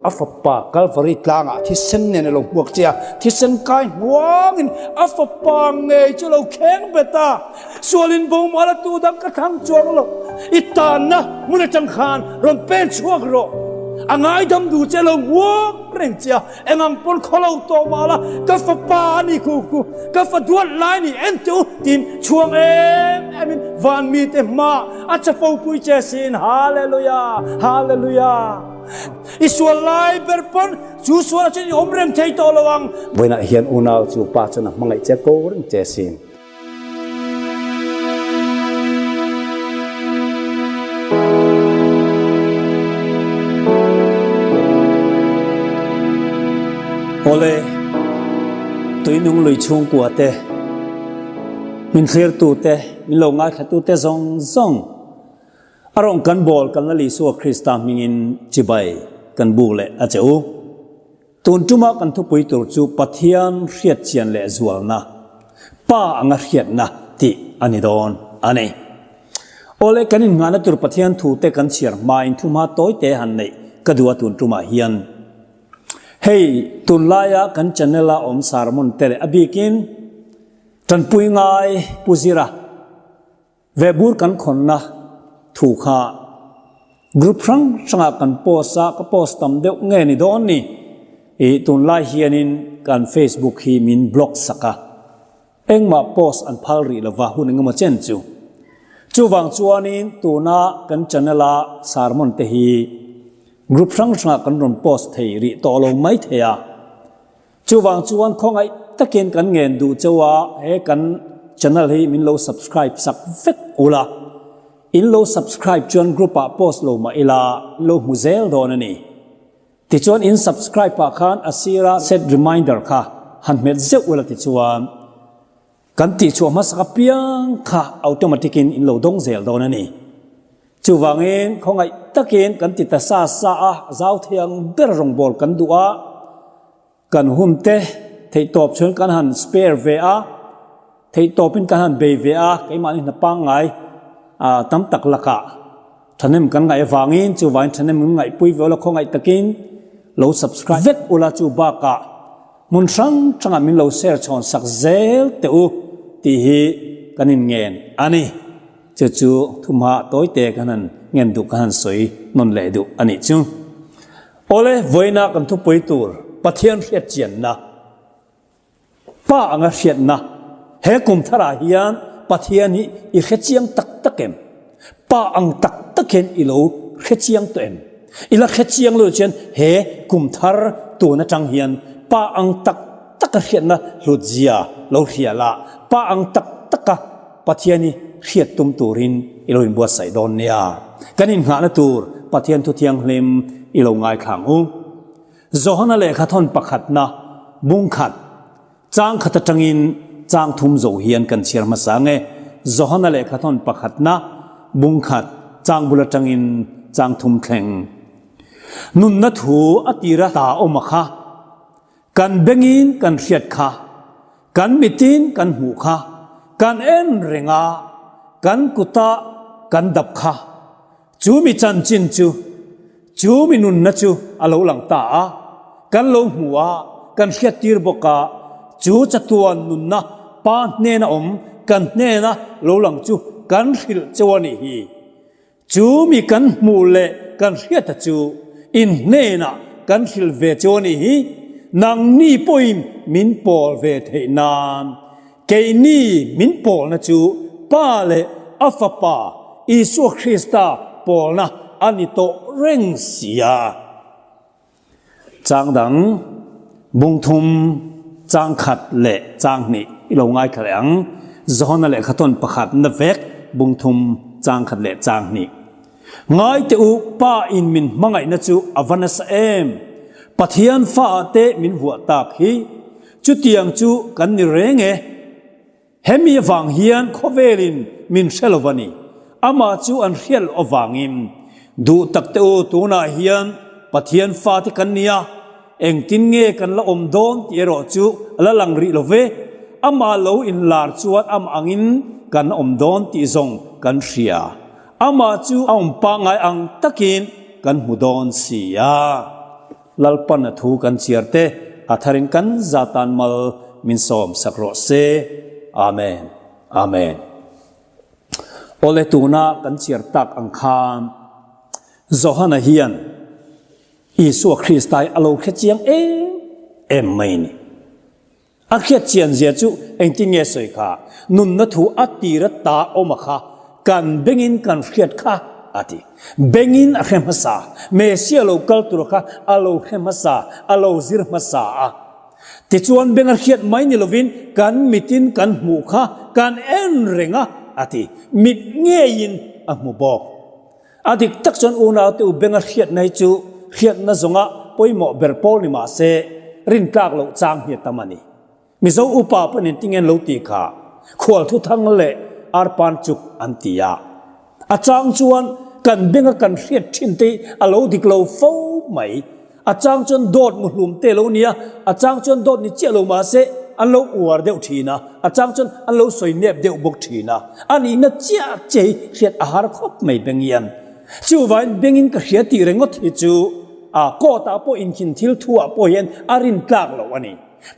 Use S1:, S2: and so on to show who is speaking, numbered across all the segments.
S1: A fapa Kalvari tlangah thisen nen a lo hmuak che a, thisen kai hnuangin a fapa ngei chu a lo kheng bet a. Sualin bo mal a tu dang ka thlang chuang lo, i tanna hmun atang khan rawn pen chhuak rawh. A ngaidam duh che a lo hmuak reng che a, engang pawn khaw lo tawh mah la, ka fapa a ni khu khu, ka fa duat lai ni en teh u tiin chhuang em em in van mite hmaah a chapo pui che sin. Hallelujah! Hallelujah! I sual lai ber pawn chu sual ah chuan i awm reng thei tawh lo ang. Vawiinah hian unau chu pa chuan a hmangaih che ko reng che sin. Awle, tuinung lui chhungkua te, min thlirtu te, min lo ngaithlatu te zawng zawng, A rawng kan bawl kan Lal Isua Krista hmingin chibai kan buk leh a che u. Tun tuma kan thupui tur chu Pathian hriatchian leh zualna, Pa anga hriatna tih a ni dawn a ni. Awle kan innghahna tur Pathian thute kan chhiar hmain thuhma tawite han neih ka duh a tun tumah hian. Hei tunlaia kan channel a awm sermon te leh a bikin tanpui ngai Pu Zira, Vehbur kan khawnna thu kha group hrang hrangah kan post a, ka post tam deuh nge ni dawn ni? Ih tunlai hianin kan Facebook hi min block sak a, engmah post an phal rih lova hun engemaw chen chu. Chuvang chuanin tuna kan channel a sermon te hi group hrang hrangah kan rawn post thei rih tawh lo mai thei a. Chuvang chuan khawngaih takin kan ngen duh cheu a, he kan channel hi min lo subscribe sak vek ula, in lo subscribe chuan group ah post lo mah ila in lo hmu zel dawn a ni. Tichuan in subscribe ah khan a sira set reminder kha han hmet zeuh ula tichuan kan tihchhuah hmasak apiang kha automatic in in lo dawng zel dawn a ni. Chuvangin khawngaih takin kan ti ta sa sa a, zau thei ang ber rawngbâwl kan duh a, kan hun te theihtawp chuan kan han spare ve a, theihtawpin kan han bei ve a, keimahni hna pangngai tam tak lakah thahnem kan ngaih avangin chuvangin thahnem kan ngaihpui ve ula khawngaih takin lo subscribe vek ula chu bakah hmun hrang hrangah min lo share chhawn sak zel teh u tih hi kan inngen a ni. Chu chu thumha tawite kan han ngen duh kan han sawi nawn leh duh a nih chu. Awle, vawiina kan thupui tur Pathian hriatchianna, Pa anga hriatna, he kum tharah hian Pathian hi i hrechiang tak tak em? Pa ang tak tak hian i lo hrechiang tawh em? I la hrechiang lo chuan he kum thar tun atang hian Pa ang tak taka hriatna hlutzia lo hria la, Pa ang tak taka Pathian i hriat tum turin i lo inbuatsaih dawn nia. Kan inngahna tur Pathian Thu Thianghlim i lo ngaithla ang u. Johana lehkha thawn pakhatna bung khat, chang khat atangin chang thum zo hian kan chhiar hmasa ang e. Johana lehkha thawn pakhatna bung khat, chang bul atangin chang thum thleng. Nunna thu a tira ta awm a kha. Kan bengin kan hriat kha, kan mitin kan hmuh kha, kan en reng a, kan kuta kan dap kha, chu mi chanchin chu, chu mi nunna chu a lo lang ta a, kan lo hmu a, kan hriattir bawk a, chu chatuan nunna Pa hnena awm kan hnena lo lang chu kan hrilh cheu a nih hi. Chu mi kan hmuh leh kan hriata chu in hnenah kan hrilh ve chu a nih hi, nangni pawhin min pawl ve theih nan. Keini min pawlna chu Pa leh a Fapa Isua Krista pawlna a ni tawh reng si a. Chang dang, bung thum, chang khat leh chang hnih i lo ngaithla leh ang. Johana lehkha tawn pakhat na vek, bung thum, chang khat leh chang hnih. Ngai teh u, Pa in min hmangaihna chu a va nasa em! Pathian fa ah te min vuah tak hi. Chutiang chu kan ni reng e. Hemi avang hian khawvelin min hre lo a ni. Amah chu an hriat loh avangin duh tak te u tunah hian Pathian fate kan ni a, engtin nge kan la awm dawn tih erawh chu a la lang rih lo ve. Amah lo inlar chuan amah angin kan awm dawn tih zawng kan hria. Amah chu a awm pangngai ang takin kan hmu dawn si a. Lalpan a thu kan chhiar te a tharin kan za tan mal min sawm sak rawh se. Amen. Amen. Awle tuna kan chhiar tak ang khan Johana hian Isua Krista hi a lo hre chiang em em mai ni. A hriat chian zia chu engtin nge sawi kha? Nunna thu a tir a ta awm a kha kan bengin kan hriat kha a ti. Bengin a hre hmasa, Messia lo kal tur kha a lo hre hmasa, a lo zir hmasa a. Tichuan beng a hriat mai ni lovin kan mitin kan hmuh kha kan en reng a a ti. Mit ngeiin a hmu bawk. A dik tak chuan unaute u benga hriatna hi chu hriatna zawnga pawimawh ber pawl ni mah se rintlak loh chang hi a tam a ni. Mizo upa pawhin engtin nge an lo tih kha khual thuthang leh arpan chuk an ti a. A chang chuan kan benga kan hriat thin te hi a lo dik lo fo mai. A chang chuan dawt muhlum te lo nia, a chang chuan dawt ni chiah lo mahse an lo uar deuh thin a, a chang chuan an lo sawi nep deuh bawk thin a. A nihna chiah chiah hi hriat a har khawp mai Bengian. Chuvangin Bengin ka hria tih ringawt hi chu a court ah pawh inkhin thil thu ah pawh hian a rin tlak loh a ni.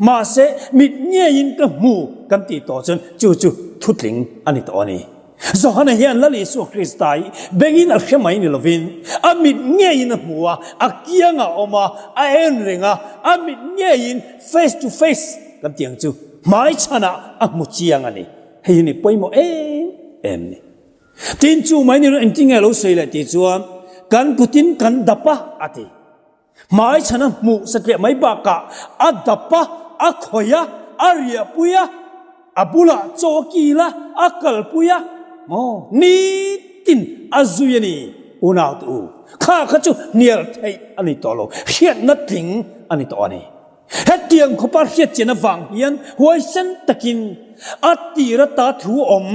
S1: Mahse mit ngeiin ka hmu kan tih tawh chuan chu chu thutling a ni tawh a ni. Johana hian Lal Isua Krista hi bengin a hre mai ni lovin a mit ngeiin a hmu a, a kiangah a awm a, a en reng a, a mit ngeiin face to face kan tih ang chu hmaichhanah a hmu chiang a ni. Hei hi ni pawimawh em em ni. Tin chu mai ni lo engtin nge a lo sawi leh tih chuan kan kutin kan dap a a ti. Hmaichhan a hmuh satliah mai bakah a dap a, a khawih a, a riahpui a, a bulah chaw a kil a, a kalpui a, maw nitin a zui a ni unau te u. Kha kha chu hnial theih a ni tawh lo, hriatna tling a ni tawh a ni. Hetiang khawpa hriatchian avang hian huaisen takin a tir ata thu awm,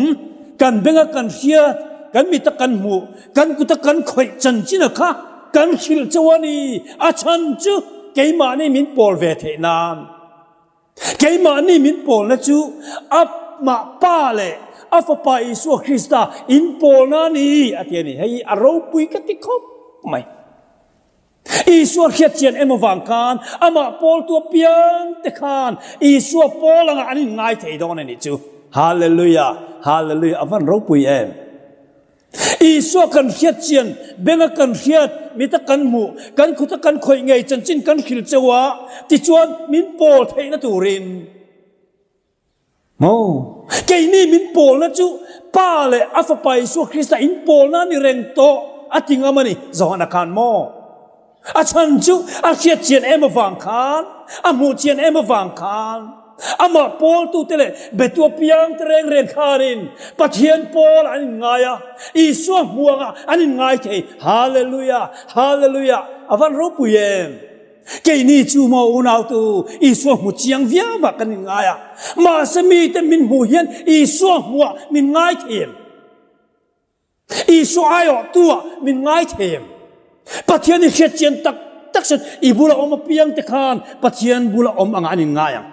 S1: kan benga kan hriat, kan mita kan hmuh, kan kuta kan khawih chanchin a kha kan hrilh chauh a ni. A chhan chu keimahni min pawl ve theih nan. Keimahni min pawlna chu amah Pa leh a Fapa Isua Krista inpawlna a ni a ti a ni. Hei hi a ropui ka ti khawp mai. Isua hriatchian em avang khan amah pawltu apiang te khan Isua pawl anga an inngai thei dawn a nih chu. Hallelujah! Hallelujah! A van ropui em! Isua kan hriatchian, benga kan hriat, mita kan hmuh, kan khuta kan khawih ngei chanchin kan hrilh cheu a, tichuan min pawl theihna turin. Maw? Keini min pawlna chu Pa leh a Fapa Isua Krista in pawlna a ni reng tawh a ti ngam a ni. Johana khan maw? A chhan chu a hriat chian em avang khan, a hmuh chian em avang khan, amah pawltute leh betu apiangte reng reng khanin Pathian pawl an inngai a, Isua hmuangah an inngai thei. Hallelujah! Hallelujah! A van ropui em! Keini chu maw unautu Isua hmu chiang viau ah kan inngai a, mahse mite min hmuh hian Isua hmuah min ngai thei em? Isua aiawhtu ah min ngai thei em? Pathian i hriat chian tak tak chuan i bula awm apiang te khan Pathian bula awm angah an inngai ang.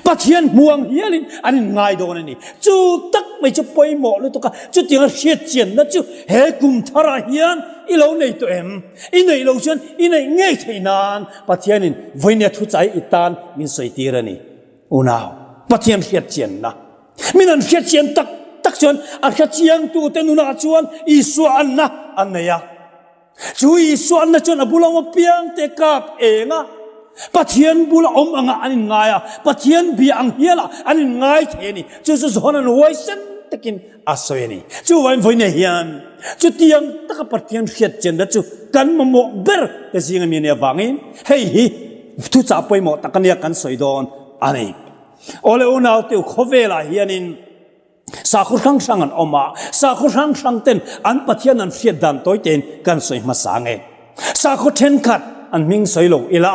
S1: Pathian hmu ang hialin an inngai dawn a ni. Chu tak mai chu pawimawh lutuk a, chutianga hriat chianna chu he kum tharah hian i lo nei tawh em? I neih loh chuan i neih ngei theih nan Pathianin vawinia thuchai i tan min sawi tir a ni. Unau, Pathian hriat chianna. Min an hriat chian tak tak chuan a hre chiangtute nunah chuan Isua anna an nei a. Chu Isua anna chuan a bula awm apiangte kap eng a, Pathian bula awm angah an inngai a, Pathian bia ang hialah an inngai thei a ni. Chu chu Johana'n huaisen takin a sawi a ni. Chuvangin vawiinah hian chutiang taka Pathian hriatchianna chu kan mamawh ber te zinga mi a nih avangin hei hi thuchah pawimawh tak a nia kan sawi dawn a ni. Awle unaute u khawvelah hianin Sakhaw hrang hrang an awm a, sakhaw hrang hrang ten an Pathian an hriat dan tawi tein kan sawi hmasa nge. Sakhaw thenkhat an hming sawi lo ila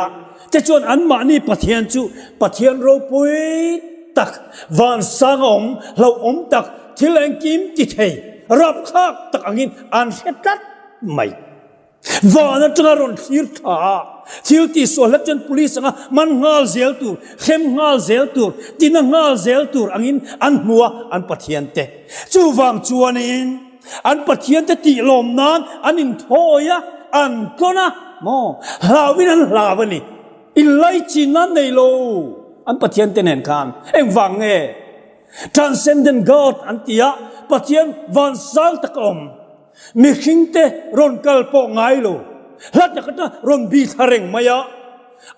S1: te chuan anmahni Pathian chu Pathian ropui tak, vansang a awm, hlauhawm tak, thil engkim ti thei, rapthlak tak angin an hre tlat mai. Van atanga rawn thlir tha a, thil tihsual hlek chuan police anga man nghal zel tur, hrem nghal zel tur, tina nghal zel tur angin an hmu a an Pathian te. Chuvang chuanin an Pathian te tih lawm nan an inthawi a, an tlawn a. Maw? Hlauin an hlau a ni. Inlaichinna an nei lo an Pathian te nen khan. Engvang nge? Transcendent God an ti a, Pathian vansang tak a awm. Mihring te rawn kal pawh ngai lo, hla tak atang rawn bi thla reng mai a,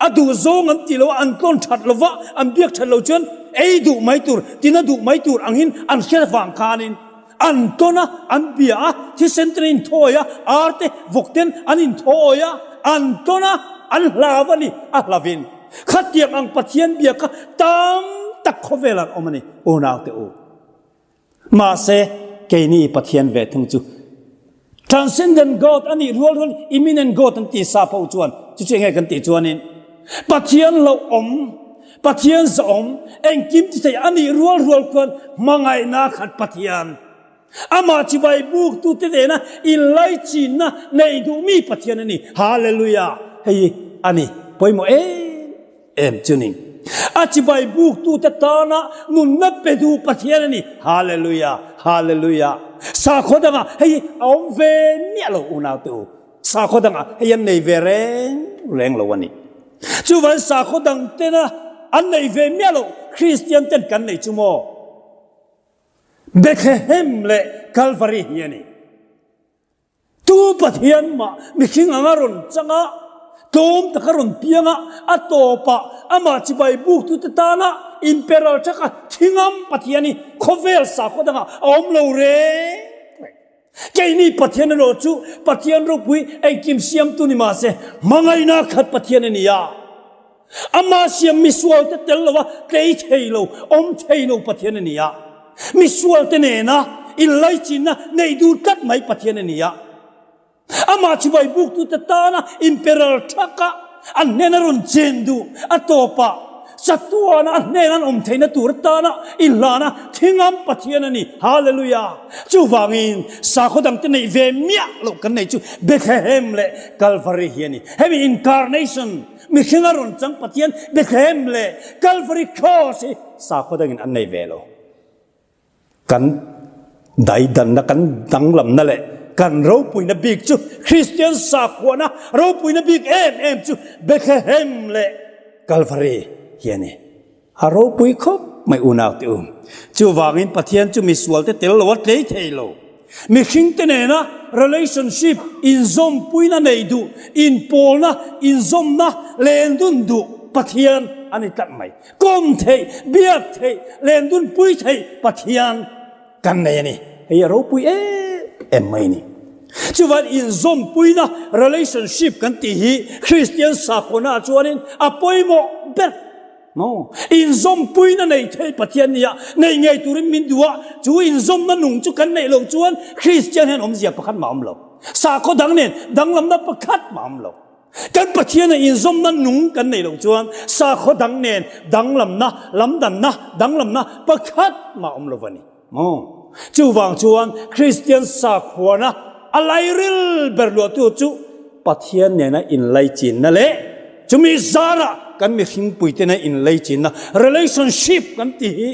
S1: a duh zawng an ti lo a, an tlawn that lo va, an biak that lo chuan ei duh mai tur, tina duh mai tur angin an hriat avang khanin an tlawn a, an bia a, thisen ten an inthawi a, ar te, vawk ten an inthawi a, an tlawn a, an hlau a ni, a hlavin. Khatiang ang Pathian bia kha tam tak khawvel an awm a ni, unaute u. Mahse, keini Pathian ve thung chu Transcendent God a nih rual rual Imminent God an tih sa pawh chuan chu chu enge kan tih chuanin Pathian lo awm, Pathian zawhawm, engkim ti thei a nih rual rual khuan hmangaihna khat Pathian, amah chibai buktute nena inlaichinna nei duhmi Pathian a ni. Hallelujah! Hei hi a ni pawimawh em em chu ni. A chibai buktute tana nunna pe duh Pathian a ni. Hallelujah! Hallelujah! Sakhaw dangah hei hi a awm ve miah lo unaute u. Sakhaw dangah hei an nei ve reng reng lo a ni. Chuvan sakhaw dang tena an nei ve miah lo Kristian ten kan nei chu maw? Bethlehem leh Kalvari hi a ni. Tu Pathian mah mihring anga rawn chang a, tlawm taka rawn piang a, a tawpah amah chibai buktute tana inperal thaka thingam Pathian hi khawvel sakhaw dangah a awm lo reng reng. Keini Pathian erawh chu Pathian ropui engkim siamtu ni mahse hmangaihna khat Pathian a ni a. Amah siam misualte tel lova tlei thei lo, awm thei lo Pathian a ni a. Misualte nena inlaichinna neih duh tlat mai Pathian a ni a. Amah chibai buktute tana inperal thaka an hnena rawn chen duh a tawpah chatuana a hnena an awm theihna tur atana inhlana thingam Pathian a ni. Hallelujah! Chuvangin sakhaw dangte neih ve miah loh kan neih chu Bethlehem leh Kalvari hi a ni. Hemi incarnation Mihring a rawn chang Pathian Bethlehem leh Calvary Cross hi sakhaw dangin an nei ve lo. Kan daidanna, kan danglamna leh kan ropuina bik chu Kristian sakhuana ropuina bik em em chu Bethlehem leh Calvary hi a ni. A ropui khawp mai unau te u. Chuvangin Pathian chu misualte tel lo a tlei thei lo. Mihringte nena relationship, inzawmpuina nei duh, inpawlna, inzawmna, lendun duh Pathian a ni tlat mai. Kawm theih, biak theih, lendunpui theih Pathian kan nei a ni. Hei a ropui em em mai a ni. Chuvan inzawmpuina relationship kan tih hi Kristian sakhuana ah chuanin a pawimawh ber. No. Inzawmpuina nei thei Pathian nia nei ngei turin min duh a, chu inzawmna nung chu kan neih loh chuan Kristian hian awmzia pakhat mah awm lo. Sakhaw dang nen danglamna pakhat mah awm lo. Kan Pathiana inzawmna nung kan neih loh chuan sakhaw dang nen danglamna, lamdanna, danglamna pakhat mah awm lo a ni. Maw? Chuvang chuan Kristian sakhuana a lairil ber luahtu chu Pathian nena inlaichinna leh chumi zarah kan mihringpuite nena inlaichinna, relationship kan tih hi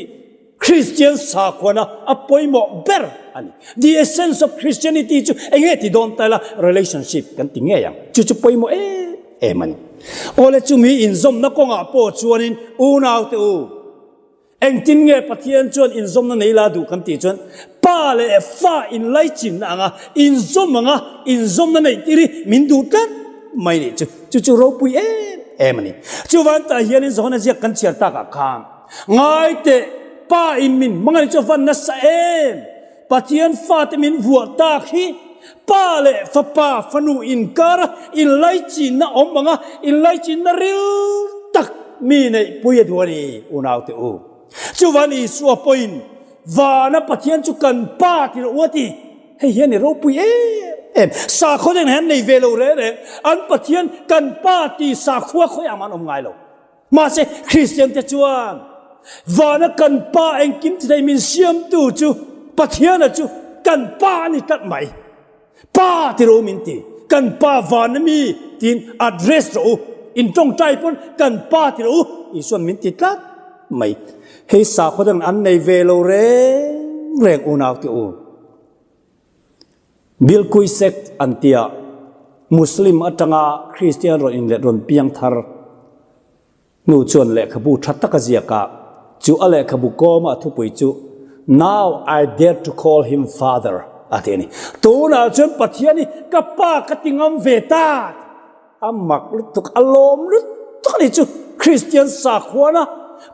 S1: Kristian sakhuana a pawimawh ber a ni. The essence of Christianity chu eng nge ti dawn ta ila relationship kan ti ngei ang. Chu chu pawimawh em em a ni. Awle chumi inzawmna kawngah pawh chuanin unaute u, Engtin nge Pathian chuan inzawmna nei la duh kan tih chuan Pa leh Fa inlaichinna anga inzawm anga inzawmna neih tir hi min duh tlat mai nih chu. Chu chu ropui em em a ni. Chuvan tah hianin Johana ziak kan chhiar takah khan ngai teh Pa in min hmangaih chu a van nasa em? Pathian fate min vuah tak hi Pa leh Fapa fanu inkara inlaichinna awm anga inlaichinna ril tak mi neihpui a duh a ni, unaute u. Chuvan Isua pawhin vana Pathian chu kan Pa ti rawh u a ti. Hei hian i ropui em em. Sakhaw deng hian nei ve lo reng reng. An Pathian kan Pa ti sakhua khawiah mah an awm ngai lo. Mahse, Kristiante chuan vana kan Pa engkim ti thei min siamtu chu Pathiana chu kan Pa a ni tlat mai. Pa ti rawh u min ti. Kan Pa vana mi tiin address rawh u. In tawngtai pawn kan Pa ti rawh u Isuan min ti tlat mai. Hei sakhaw dang an nei ve lo reng reng unaute u. Bill Kuisek an tia. Muslim atanga Kristian rawn inlet rawn piang thar hnu chuan lehkhabu tha tak a ziak a, chu a lehkhabu kawma a thupui chu Now I dare to call him father a ti a ni. Tunah chuan Pathian hi ka pa ka ti ngam ve ta. A mak lutuk, a lawm lutuk a ni chu. Kristian sakhuana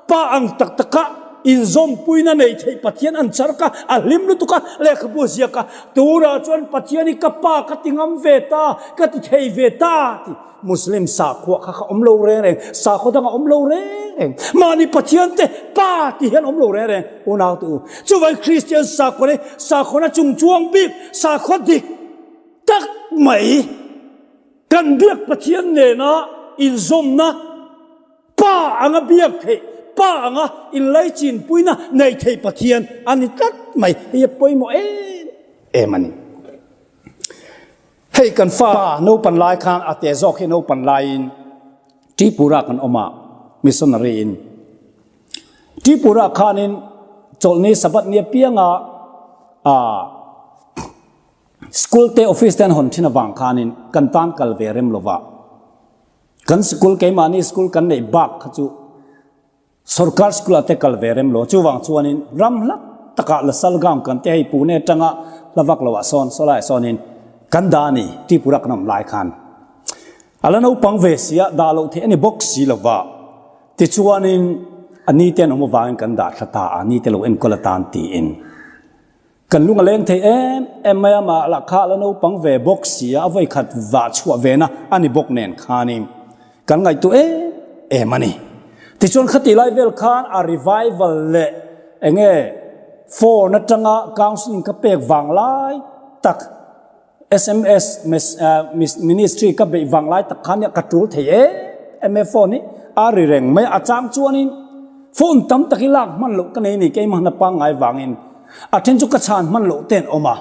S1: pa ang tak taka inzawmpuina nei theih Pathian an char kha a hlim lutuk a, lehkhabu a ziak a, tunah chuan Pathian hi ka pa ka ti ngam ve ta, ka ti thei ve ta ti. Muslim sakhua kha kha awm lo reng reng, sakhua dang a awm lo reng reng. Mahni Pathian te pa ti hian awm lo reng reng unau te u. Chuvai Kristian sakhua hi sakhuana chungchuang bik, sakhua dik tak mai. Kan biak Pathian nena inzawmna, Pa anga biak theih, Pa anga inlaichinpuina nei theih Pathian a ni tlat mai. Hei a pawimawh em em a ni. Hei kan fa naupan lai khan a te zawk hi naupan laiin Tripura kan awm a, missionary in. Tripura khanin chawlhni Sabbath ni apianga ah School te office te an hawn thin avang khanin kan tan kal ve rem lova. Kan school keimahni school kan neih bak kha chu sorkar school ah te kal ve rem lo. Chuvang chuanin ram hla takah Lasalgaon kan te hei Pune atanga hla vak loah sawn sawlaiah sawnin kan dah a ni Tripura kan awm lai khan. A la naupang ve si a, dah loh theih a ni bawk si lova. Tichuanin a ni te an awm avangin kan dah thla ta a, ni te lo enkawl atan tiin. Kan lung a leng thei em em mai a, mah lah kha la naupang ve bawk si a, a vawi khat vah chhuah ve na a ni bawk nen khanin kan ngaihtuah em em a ni. Tichuan khatih lai vel khan a revival leh eng nge phone atanga counselling ka pek vang lai tak, Sms ministry ka beih vang lai tak khan ka tul thei em em e phone hi a ri reng mai a chang chuanin phone tam tak hi lak hman loh ka nei ni keimah na pangngai vangin a then chu ka chhan hman loh ten awm a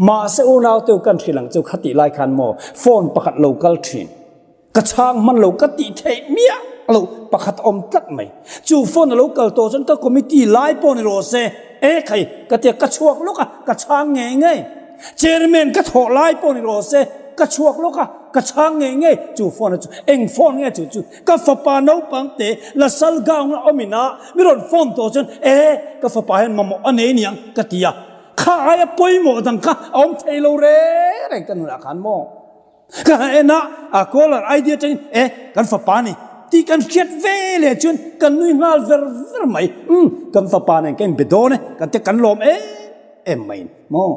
S1: mahse unau teu kan hrilh ang chu khatih lai khan maw phone pakhat lo kal thin. Ka chhang hman lo ka tih theih miah lo pakhat awm tlat mai. Chu phone a lo kal tawh chuan ka committee lai pawh ni rawh se, e khai ka tia ka chhuak lawk a, ka chhang ngei ngei. Chairman ka thawh lai pawh ni rawh se, ka chhuak lawk a, ka chhang ngei ngei. Chu phone a chu eng phone nge chu chu ka fapa naupang te la sal gown a awm in a mi rawn phone tawh chuan e ka fapa hian mamawh a nei niang ka ti a, kha aia pawimawh dang kha a awm thei lo reng reng ka nunah khan maw. Ka han en a, a caller ID atangin e kan fapa ni tih kan hriat ve leh chuan kan nui nghal ver ver mai. Umm kan fapa nen ka inbe dawn e, kan te kan lawm em em mai ni maw.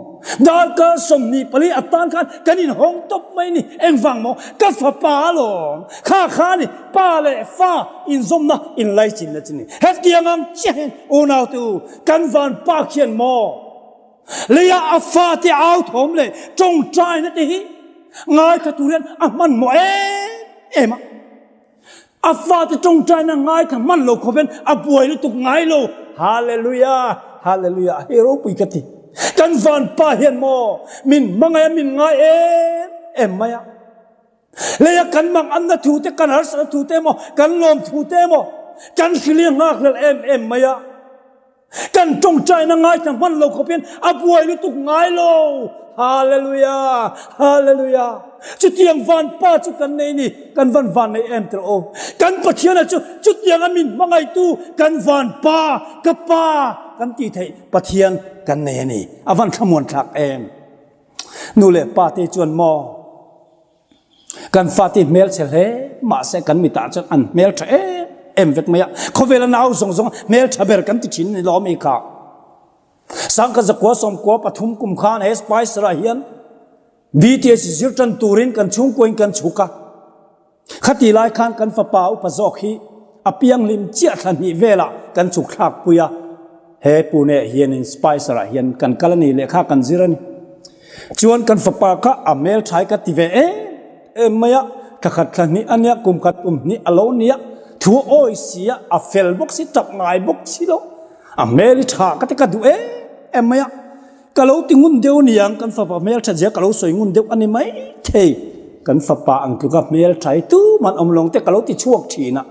S1: Darkar 24 atan khan kan inhawng tawp mai ni, engvang maw ka fapa alawm, kha kha ni pa leh fa inzawmna inlaichinna chu ni. Hetiang ang chiah hian unaute u kan vanpa khian maw. Leiah a fate au thawm leh tawngtaina te hi ngaithla tur hian a hmanhmawh em em a. A fate tawngtaina ngaithla hman lo khawp hian a buai lutuk ngai lo. Hallelujah! Hallelujah! Hei ropui ka ti. Kan vanpa hian maw min hmangaih a, min ngai em em mai a. Leia kan mang anna thu te, kan harsatna thu te emaw, kan lawm thu te emaw, kan hrilih nghakhlel em em mai a. Kan tawngtaina ngaithla hman lo khawp hian a buai lutuk ngai lo. Hallelujah! Hallelujah! Chutiang van pa chu kan nei ni, kan van van nei em tirh aw. Kan Pathiana chu chutiang a min hmangaihtu kan van pa, ka pa kan tih theih Pathian kan nei a ni. A van thlamuan thlak em. Nu leh pa te chuan maw Kan fate hmelchhe hle mahse kan mitah chuan an hmeltha em em vek mai a, khawvela nau zawng zawng hmeltha ber kan ti thin a ni lo ami kha. Sangkhat zakua sawmkua pathum kum khan he Spicer ah hian BTS zir tan turin kan chhungkuain kan chhuk a. Khati lai khan kan fapa upa zawk hi a pianghlim chiah thla hnih velah kan chhuk thlak pui a, he Pune hianin Spicer ah hian kan kal a ni lehkha kan zir a ni. Chuan kan fapa kha a hmeltha hi ka ti ve em em mai a, thla khat thla hnih a nia, kum khat kum hnih a lo nia, thu a awi si a, a fel bawk si, tap ngai bawk si lo, a hmel hi tha ka ti ka duh em em mai a. Ka lo ti ngun deuh niang, kan fapa hmeltha zia ka lo sawi ngun deuh a ni mai thei. Kan fapa ang tluka hmeltha hi tuman awm lo ang te ka lo ti chhuak thin a.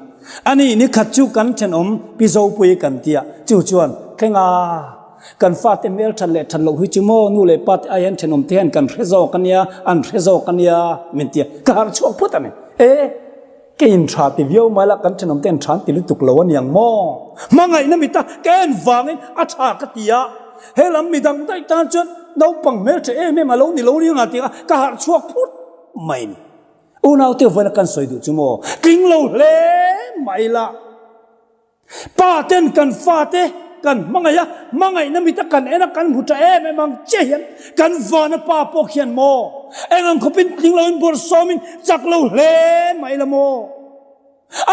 S1: Ani ni khat chu kan thenawm Pi Zopui kan tia, chu chuan, Thlenga! Kan fate hmel that leh that loh hi chu maw nu leh pa te ai hian thenawm te hian kan hre zawk a nia, an hre zawk a nia min ti a, ka harh chhuak phut a ni. E, keiin tha ti viau mai la, kan thenawm te hian tha an ti lutuk lo a niang maw? Hmangaihna mita ka en vangin a tha ka ti a, he lam midang daih tan chuan naupang hmeltha em em a lo ni lo ring a ti a, ka harh chhuak phut mai ni. Unaute vawiin a kan sawi duh chu maw? Tling lo hle mai la. Pa ten kan fate kan hmangaih a, hmangaihna mita kan en a, kan hmu tha em em ang che hian kan vana pa pawh khian maw eng ang khawpin tling loin bawrhsawmin chak lo hle mai la maw?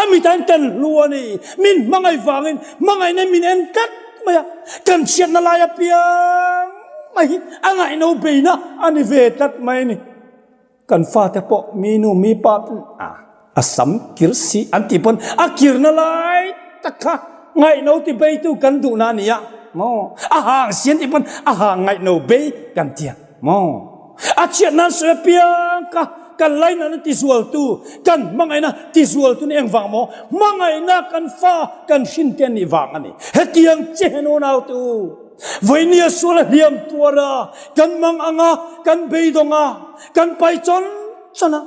S1: A mitain kan hlu a ni, min hmangaih vangin hmangaihna min en tlat mai a, kan chhiatna lai apiang mai hi a ngaihno beina a ni ve tlat mai a ni. Kan fate pawh mi nu mi pa ten a a sam kir si an tih pawn a kirna lai tak kha ngaihno ti beitu kan duhna a ni a maw a hang si an tih pawn a hang ngaihno bei kan ti a maw a chhiat nan sawi apiang kha kan lainatna ti zualtu kan hmangaihna ti zualtu ni engvang maw hmangaihna kan fa kan hrin te an nih vang a ni hetiang che hen unau te u. Vawinia sual a hliam tuar a, kan mang ang a, kan beidawng a, kan pai chawn chawn a.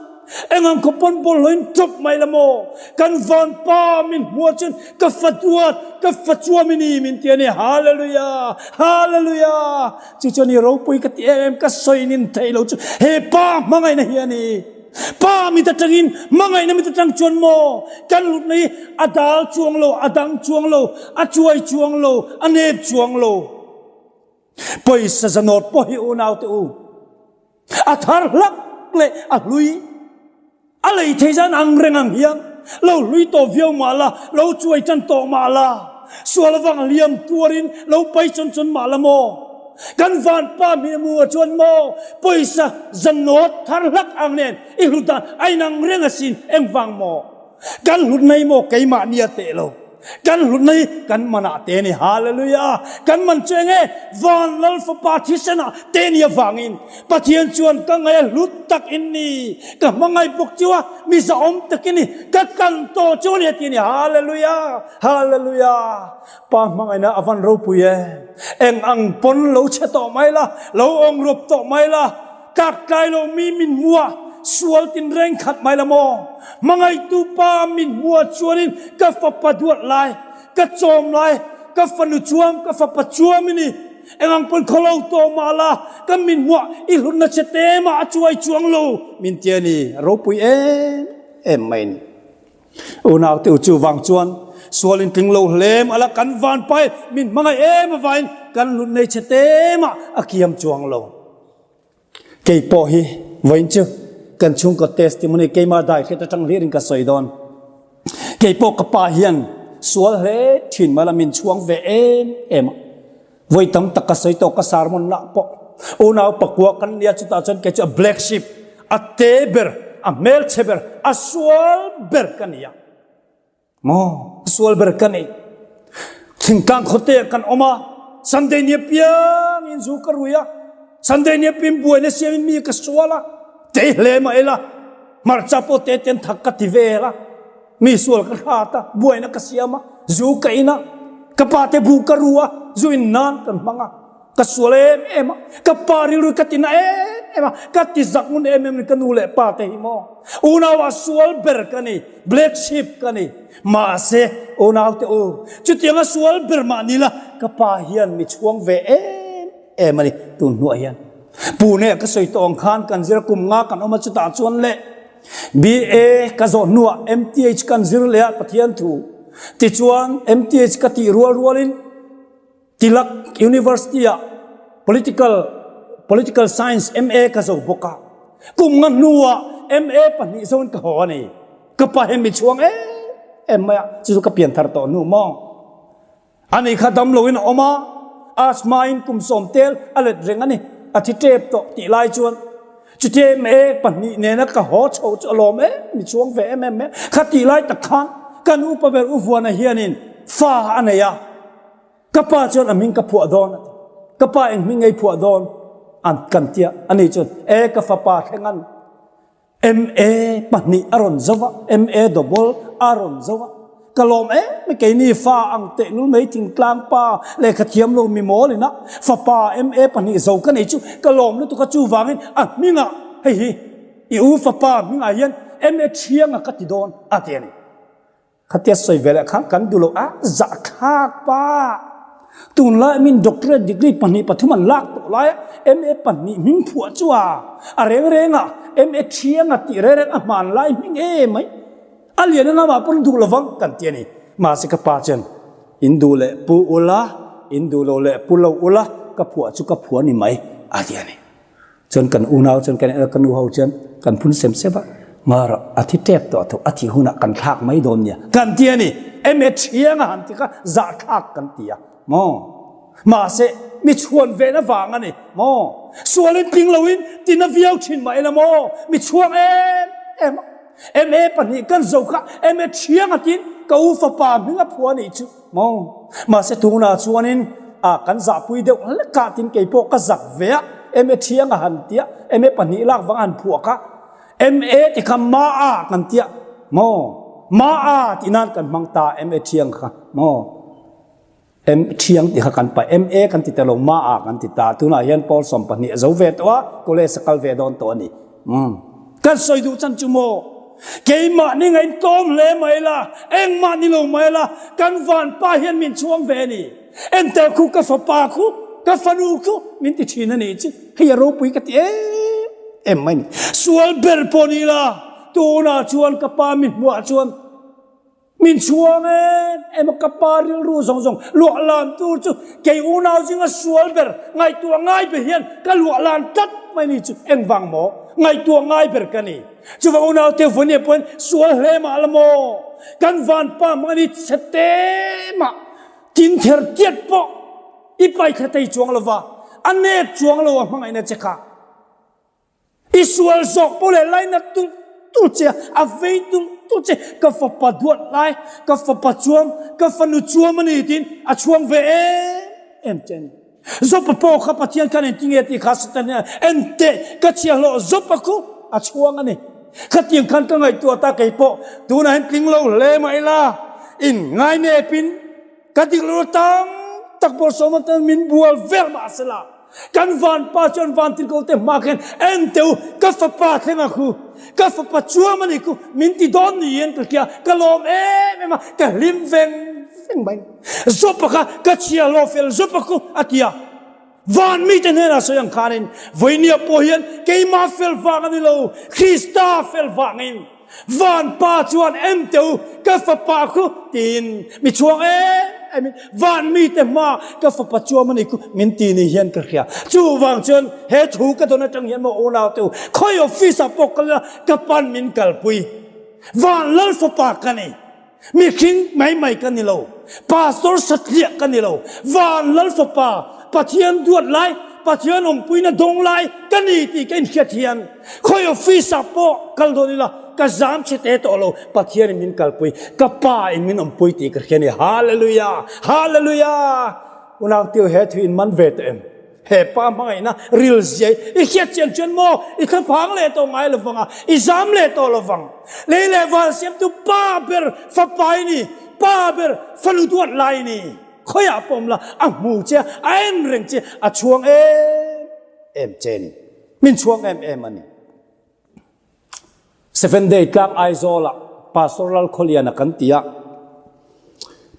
S1: Eng ang khaw pawn bawlhhlawhin ṭawp mai la maw? Kan vanpa min hmuah chuan ka fa duat, ka fa chuam i ni min ti a ni. Hallelujah! Hallelujah! Chu chuan i ropui ka ti em em, ka sawi nin theih lo chu he pa hmangaihna hi a ni. Pa mit atangin hmangaihna mit atang chuan maw kan hlutna hi a dal chuang lo, a dang chuang lo, a chuai chuang lo, a nep chuang lo. Pawisa zanawt pawh hi unaute u, a thar hlak leh a hlui, a lei thei zan ang reng ang hian lo hlui tawh viau mah la, lo chuai tan tawh mah la, sual avang hliam tuarin lo pai chawn chawn mah la maw? Kan vanpa hmehmu ah chuan maw pawisa zanawt thar hlak ang nen i hlut dan a inang reng asin engvang maw? Kan hlut mai maw keimah nia teh lo kan hlut mai kan man ah te ni Hallelujah kan man chu enge van lal fapa thisen ah te ni avangin Pathian chuan ka ngaih a hlut tak in ni ka hmangaih bawk chu a mi zahawm tak in ni ka tlan tawh chu a ni a ti a ni Hallelujah Hallelujah Pa hmangaihna a van ropui e. Eng ang pawn lo chhe tawh mai la, lo awng rawp tawh mai la, tlak tlai lo mi min hmu a, sual tin reng khat mai la maw? Hmangaihtu pa min hmu a chuanin ka fapa duat lai, ka chawm lai, ka fanu chuam, ka fapa chuam i ni. Eng ang pawn khaw lo tawh mah la, ka min hmuah i hlutna chhe te mah a chuai chuang lo min ti a ni. A ropui em em mai a ni. Unaute u chuvang chuan sual in tling lo hlem ala kan van pai min hmangaih em avain kan lut nei che te mah a kiam chuang lo. Kei pawh hi vawiin chu kan chhungkaw testimony keima dai hriat atang hlir in ka sawi dawn. Kei pawh ka pa hian sual hle thin mah la min chhuang ve em em a. Vawi tam tak ka sawi tawh ka sermon lah pawh unau pakua kan nia chutah chuan kei chu a black sheep a te ber a hmelchhe ber a sual ber ka ni a maw sual ber ka ni thingtlang khawte ah kan awm a Sunday ni apiang in zu ka rui a Sunday ni apiang buaina siam in mi ka sual a te hle mah ila hmarcha pawh te ten thak ka ti vel a Mi sual ka hrat a, buaina ka siam a, zu ka in a, ka pa te bu ka ru a, zu in nan kan hmang a, ka sual em em a, ka pa rilru ka ti na em em a, ka ti zak ngun em em ni ka nu leh pa te hi maw. Unau ah sual ber ka ni, black sheep ka ni. Mahse, unau te u, chutianga sual ber mah ni la, ka pa hian mi chhuang ve em em a ni tun hnuah hian. Pune ah ka sawi tawh ang khan kan zir a kum nga kan awm a chutah chuan le, BA ka zawh hnuah MTH kan zir leh a Pathian thu. Tichuan MTH ka tih rual rualin Tilak University ah Political Political Science MA ka zo bawk a. Kum nga hnuah MA pahnih zoin ka haw a ni. Ka pa hi mi chhuang em em mai a, chu chu ka pianthar tawh hnu maw. Ani kha dam loin a awm a, asthma in kum sawm tel a let reng a ni, a thi tep tawh tih lai chuan chutia MA pahnih nena ka haw chho chu a lawm em, mi chuang ve em em mai a. Kha tih lai tak khan kan upa ber U Vuana hianin fa a nei a, ka pa chuan a hming ka phuah dawn a ti, ka pa eng hming ngei phuah dawn an kan tia, ani chuan e ka fapa thleng an. MA pahnih a rawn zo a, MA double a rawn zo a. Ka lawm em mai keini fa ang tehlul mai thingtlang pa lehkha thiam lo mi mawl ina fapa MA pahnih zo ka nei chu ka lawm lutuk a chuvangin a hmingah hei hi i u fapa hmingah hian MA thianga ka ti dawn a ti a ni. Khatia sawi ve leh khan kan duh lo a zahthlak pa. Tunlai min doctorate degree pahnih pathum an lak tawh lai a MA pahnih hming phuah chu a a reng reng a MA thianga tih reng reng a hmanlai hming em mai. A lian anga mah pawn duh lovang kan ti a ni. Mahse ka pa chuan in duh leh pu ula, in duh lo leh pu lo ula, ka phuah chu ka phuah ni mai a ti a ni. Chuan kan unau chuan kan ka nu ho chuan kan phun sem sep a, Ngara a thi tep tawh tho, a thi hunah kan thlak mai dawn nia kan ti a ni. Eme thiang a han ti kha zahthlak kan ti a maw? Mahse mi chhuan ve na vang a ni maw? Sualin tling loin tina viau thin mah ila maw? Mi chhuang em em a. MA pahnih kan zo kha MA thiang atin ka u fapa hming a phuah anih chu maw. Mahse tunah chuanin a kan zahpui deuh hlek a tin kei pawh ka zak ve a MA thiang a han tia MA pahnih lak vang a han phuah kha MA ti kha ma a kan tia maw ma a tih nan kan hmang ta MA thiang kha maw. M thiang tih kha kan paih, MA kan ti ta lo, ma a kan ti ta. Tunah hian pawl 12 a zo ve tawh a, college a kal ve dawn tawh a ni. Umm. Kan sawi duh chan chu maw? Keimah ni ngain tlawm hle mai la, engmah ni lo mai la, kan vanpa hian min chhuang ve a ni. Enter khu ka fapa khu, ka fanu khu min ti thin a nih chu. Hei a ropui ka ti em em mai ni. Sual ber pawh ni la, tunah chuan ka pa mi hmuah chuan, Min chhuang em em a, ka pa rilru zawng zawng luah lan tur chu kei unau zinga sual ber ngaihtuah ngai ber hian ka luah lan tlat mai ni chu engvang maw ngaihtuah ngai ber ka ni. Chuvang unau te Vawnia pawhin sual hle mah la maw kan vanpa hmang a ni chhe te mah tin ther tiat pawh i paithla thei chuang lova a nep chuang lo a hmangaihna che kha. I sual zawk pawh leh lainat tulh tulh che a, vei tulh tulh che, ka fapa duat lai, ka fapa chuam, ka fanu chuam a ni tiin a chhuang ve em em che a ni. Zawpa pawh kha Pathian khan engtin nge tih kha Satan hian en teh, ka chhiahhlawh Zawpa khu a chhuang a ni. Khatiang khan ka ngaihtuah ta kei pawh tunah hian tling lo hle mah ila, in ngainepin ka dik lo tam tak bawlhsawm atan min bual vel mah sela. Kan vanpa chuan vantirhkoh te hma khan en teh u, ka fapa thleng a khu, ka fapa chuam a ni khu, min ti dawn niin ka hria, ka lawm em em a, ka hlim veng veng mai. Zawpa kha ka chhia hlawh fel zawpa khu a ti a, van mite hnenah sawi ang khanin vawinia pawh hian keimah fel vang a ni lo, Krista fel vangin. Van pa chuan en teh u, ka fapa khu tiin mi chhuang em em in van mite hma ka fapa chuam a ni khu min ti ni hian ka hria. Chuvang chuan he thu ka dawn atang hian maw unau te u, khawi office ah pawh kal ila ka pan min kalpui. Van lal fapa ka ni. Mihring mai mai ka ni lo, pastor satliah ka ni lo, van lal fapa, Pathian duat lai, Pathian awmpuina dawng lai ka ni tih ka inhriat hian khawi office ah pawh kal dawn ila ka zam chhe te tawh lo, Pathian in min kalpui, ka pa in min awmpui tih ka hria a ni. Hallelujah! Hallelujah! Unau Tio he thu in man ve tawh em? He pa hmangaihna ril ziai i hriat chian chuan maw i thlaphang leh tawh ngai lovang a, i zam leh tawh lovang. Lei leh van siamtu pa ber fapa i ni, pa ber fanu duat lai i ni. Khawiah pawh awm la, a hmu che a, a en reng che, a chhuang em em che a ni. Min chhuang em em a ni. Seven Day tlang Aizawlah Pastor Lalkhawliana kan ti a,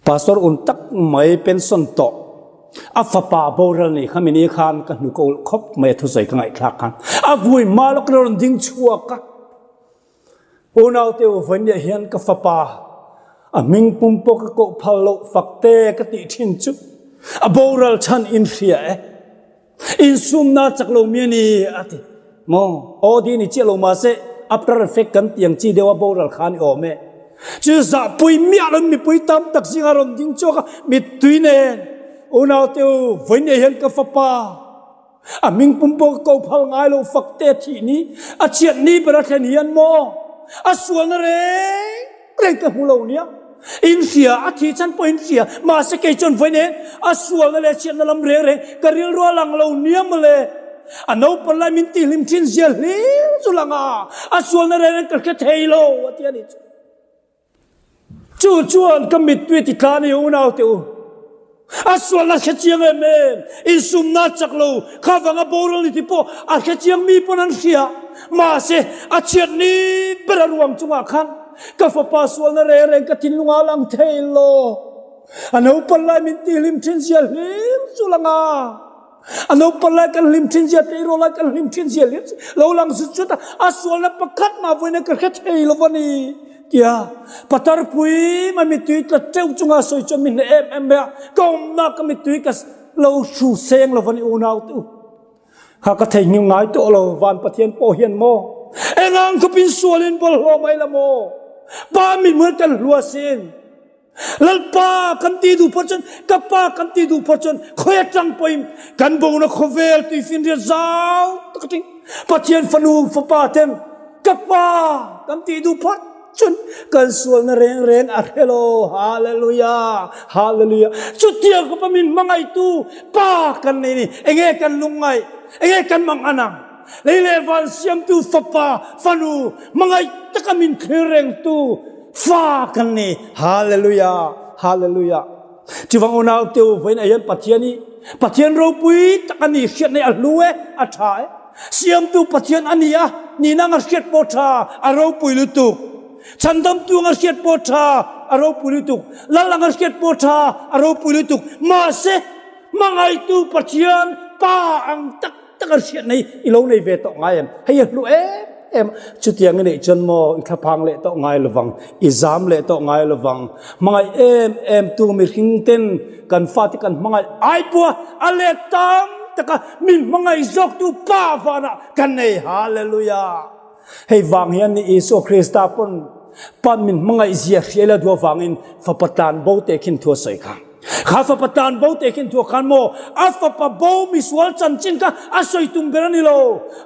S1: Pastor un tak mai pension tawh a fapa boral ni kha mini khan ka hnu ka ulh khawp mai a thusawi ka ngaihthlak khan a vui hma lawk in a rawn ding chhuak a, Unaute u vawinia hian ka fapa a hming pum pawh ka koh phal loh fakte ka tih thin chu a boral chhan in hria e. Insumna chak lo mi a ni a ti. Maw? Aw di ni chiah lo mahse after effect kan ti ang chi deuh a boral kha a ni awm e. Chu zahpui miah lo in mipui tam tak zinga rawn ding chhuak a, mittui nen unaute u vawiin hian ka fapa a hming pum pawh ka ko phal ngai lo fakte a thih ni a chhiat ni ber a thlen hian maw a sualna reng reng ka hmu lo nia. In hria, a thih chhan pawh in hria, mahse kei chuan vawi nen a sualna leh chhiatna lam reng reng ka rilru a lang lo nia mawle. A naupan lai min tihhlim thin zia hlir chu lang a, a sualna reng reng ka hre thei lo a ti a nih chu. Chu chuan ka mittui ti tla ni unaute u. A sualna hre chiang em em, insumna chak lo, kha vanga boral ni ti pawh a hre chiang mi pawn an hria. Mahse, a chhiat ni ber a ruang chungah khan ka fapa sualna reng reng ka thinlungah a lang thei lo. A naupan lai min tihhlim thin zia hlir chu lang a. A naupan lai kan hlim thin zia, tleirawl lai kan hlim thin zia hlir chu lo lang zut zut a. A sualna pakhat mah vawiin ka hre thei lo a ni. Tia patar pui mai mittui tla teuh chunga sawi chuan mi hneh em em mai a, ka awmna ka mittui ka lo hru seng lo va ni unau te u. Kha ka theihnghilh ngai tawh lo, van Pathian pawh hian maw engang khawpin sualin bawlhhlawh mai la maw? Pa mithmuh kan hlua sin. Lalpa kan ti duh phawt chuan, ka pa kan ti duh phawt chuan khawi atang pawhin kan bona khawvel tuifinriat zau tak aṭing Pathian fanu fapa ten ka pa kan ti duh phawt chuan kan sualna reng reng a hre lo. Hallelujah! Hallelujah! Chutiang khawpa min hmangaihtu pa kan nei ni. Enge kan lungngaih? Enge kan mangan ang? Lei leh van siamtu fapa fanu hmangaih taka min thlir rengtu Fa kan ni. Hallelujah. Hallelujah. Chuvang unau te u vawiin ah hian Pathian hi Pathian ropui tak a ni hriat nei a hlu e, a tha e. Siamtu Pathian a ni a, nihna anga hriat pawh tha, a ropui lutuk. Chhandamtu anga hriat pawh tha, a ropui lutuk. Lal anga hriat pawh tha, a ropui lutuk. Mahse, hmangaihtu Pathian Pa ang tak Tak a hriat nei i lo nei ve tawh ngai em? Hei a hlu em em a, chutiang i neih chuan maw i thlaphang leh tawh ngai lovang, i zam leh tawh ngai lovang. Hmangaih em em tu mihring ten kan fate kan hmangaih ai pawha a let tam taka min hmangaih zawktu Pa vanah kan nei. Hallelujah! Hei vang hian ni Isua Krista pawn Pa min hmangaih zia hria ila duh avangin fapa tlan bo te khin thu a sawi kha. Kha fapa tlan bo te khin thu khan maw a fapa bo misual chanchin kha a sawi tum ber a ni lo.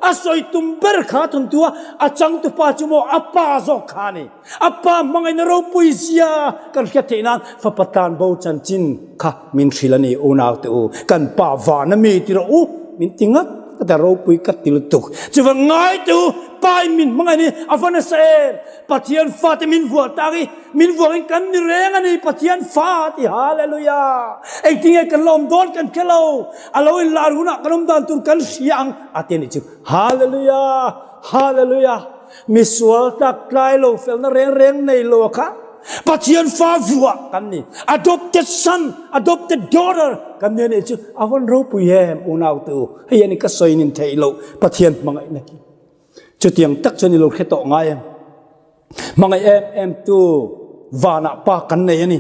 S1: A sawi tum ber kha thawnthu a a changtupa chu maw a pa zawk kha a ni. A pa hmangaihna ropui zia kan hriat theih nan fapa tlan bo chanchin kha min hrilh a ni unau te u. Kan pa van a mi ti rawh u min ti ngat ngat a ropui ka ti lutuk. Chuvan ngai te u pa in min hmangaih ni a va nasa em. Pathian fate min vuah tak i min vuakin kan ni reng a ni Pathian fa ti Hallelujah. Engtinge kan la awm dawn kan hre lo a lo inlar hunah kan awm dan tur kan hria ang a ti a nih chu Hallelujah Hallelujah. Misual tlak tlai lo felna reng reng nei lo kha Pathian fa vuah kan ni adopted son adopted daughter kan ni a nih chu a vawn ropui em unau te u hei a ni ka sawi nin theih loh Pathian hmangaihna hi. Chutiang tak chuan i lo hre tawh ngai em? Hmangaih em em tu vanah pa kan nei a ni.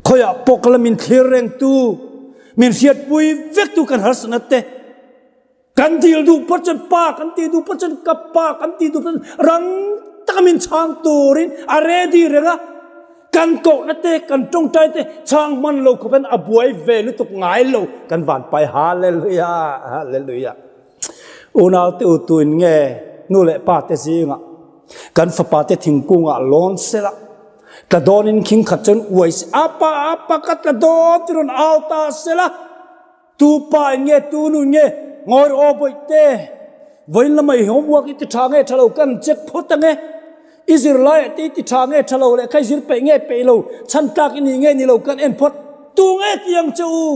S1: Khawiah pawh ka la min thlir reng tu, min hriatpui vek tu kan harsatna te, kan dil duh phawt chuan pa kan tih duh phawt chuan ka pa kan tih duh phawt chuan rang taka min chhang turin a ready reng a. Kan kohna te, kan tawngtai te chhang hman lo khawp hian a buai ve lutuk ngai lo kan vanpai. Hallelujah! Hallelujah! Unaute u tuin nge nu leh pa te zingah kan fapa te thingkungah lawn sela tla dawnin khing khat chuan uai se apa apa ka tla dawn ti rawn au ta sela tu pa in nge tu nu in nge ngawi rawh aw bawihte vawiin lama i homework i ti tha nge tha lo kan check phawt ange i zirlai ah te i ti tha nge tha lo leh kha i zir peih nge peih lo chhan tlak i nih nge ni lo kan en phawt tu nge ti ang che u.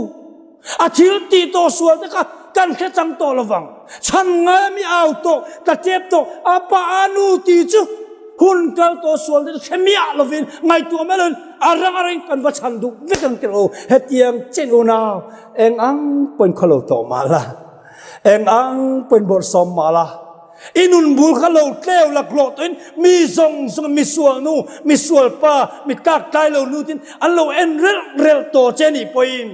S1: A thil tih tawh sual te kha kan hre chang tawh lo vang. Chhan ngai mi au tawh, ka tep tawh, a pa a nu ti chu hun kal tawh sual te hre miah lovin ngaihtuah mai lovin a rang a rang kan va chhan duh vek ang tirh u. Hetiang chen unau eng ang pawhin khaw lo tawh mah la, eng ang pawhin bawrhsawm mah la, i nun bul kha lo tleu laklawh tawhin mi zawng zawng mi sual nu, mi sual pa, mi tlak tlai lo nu tin an lo en relh relh tawh che nih pawhin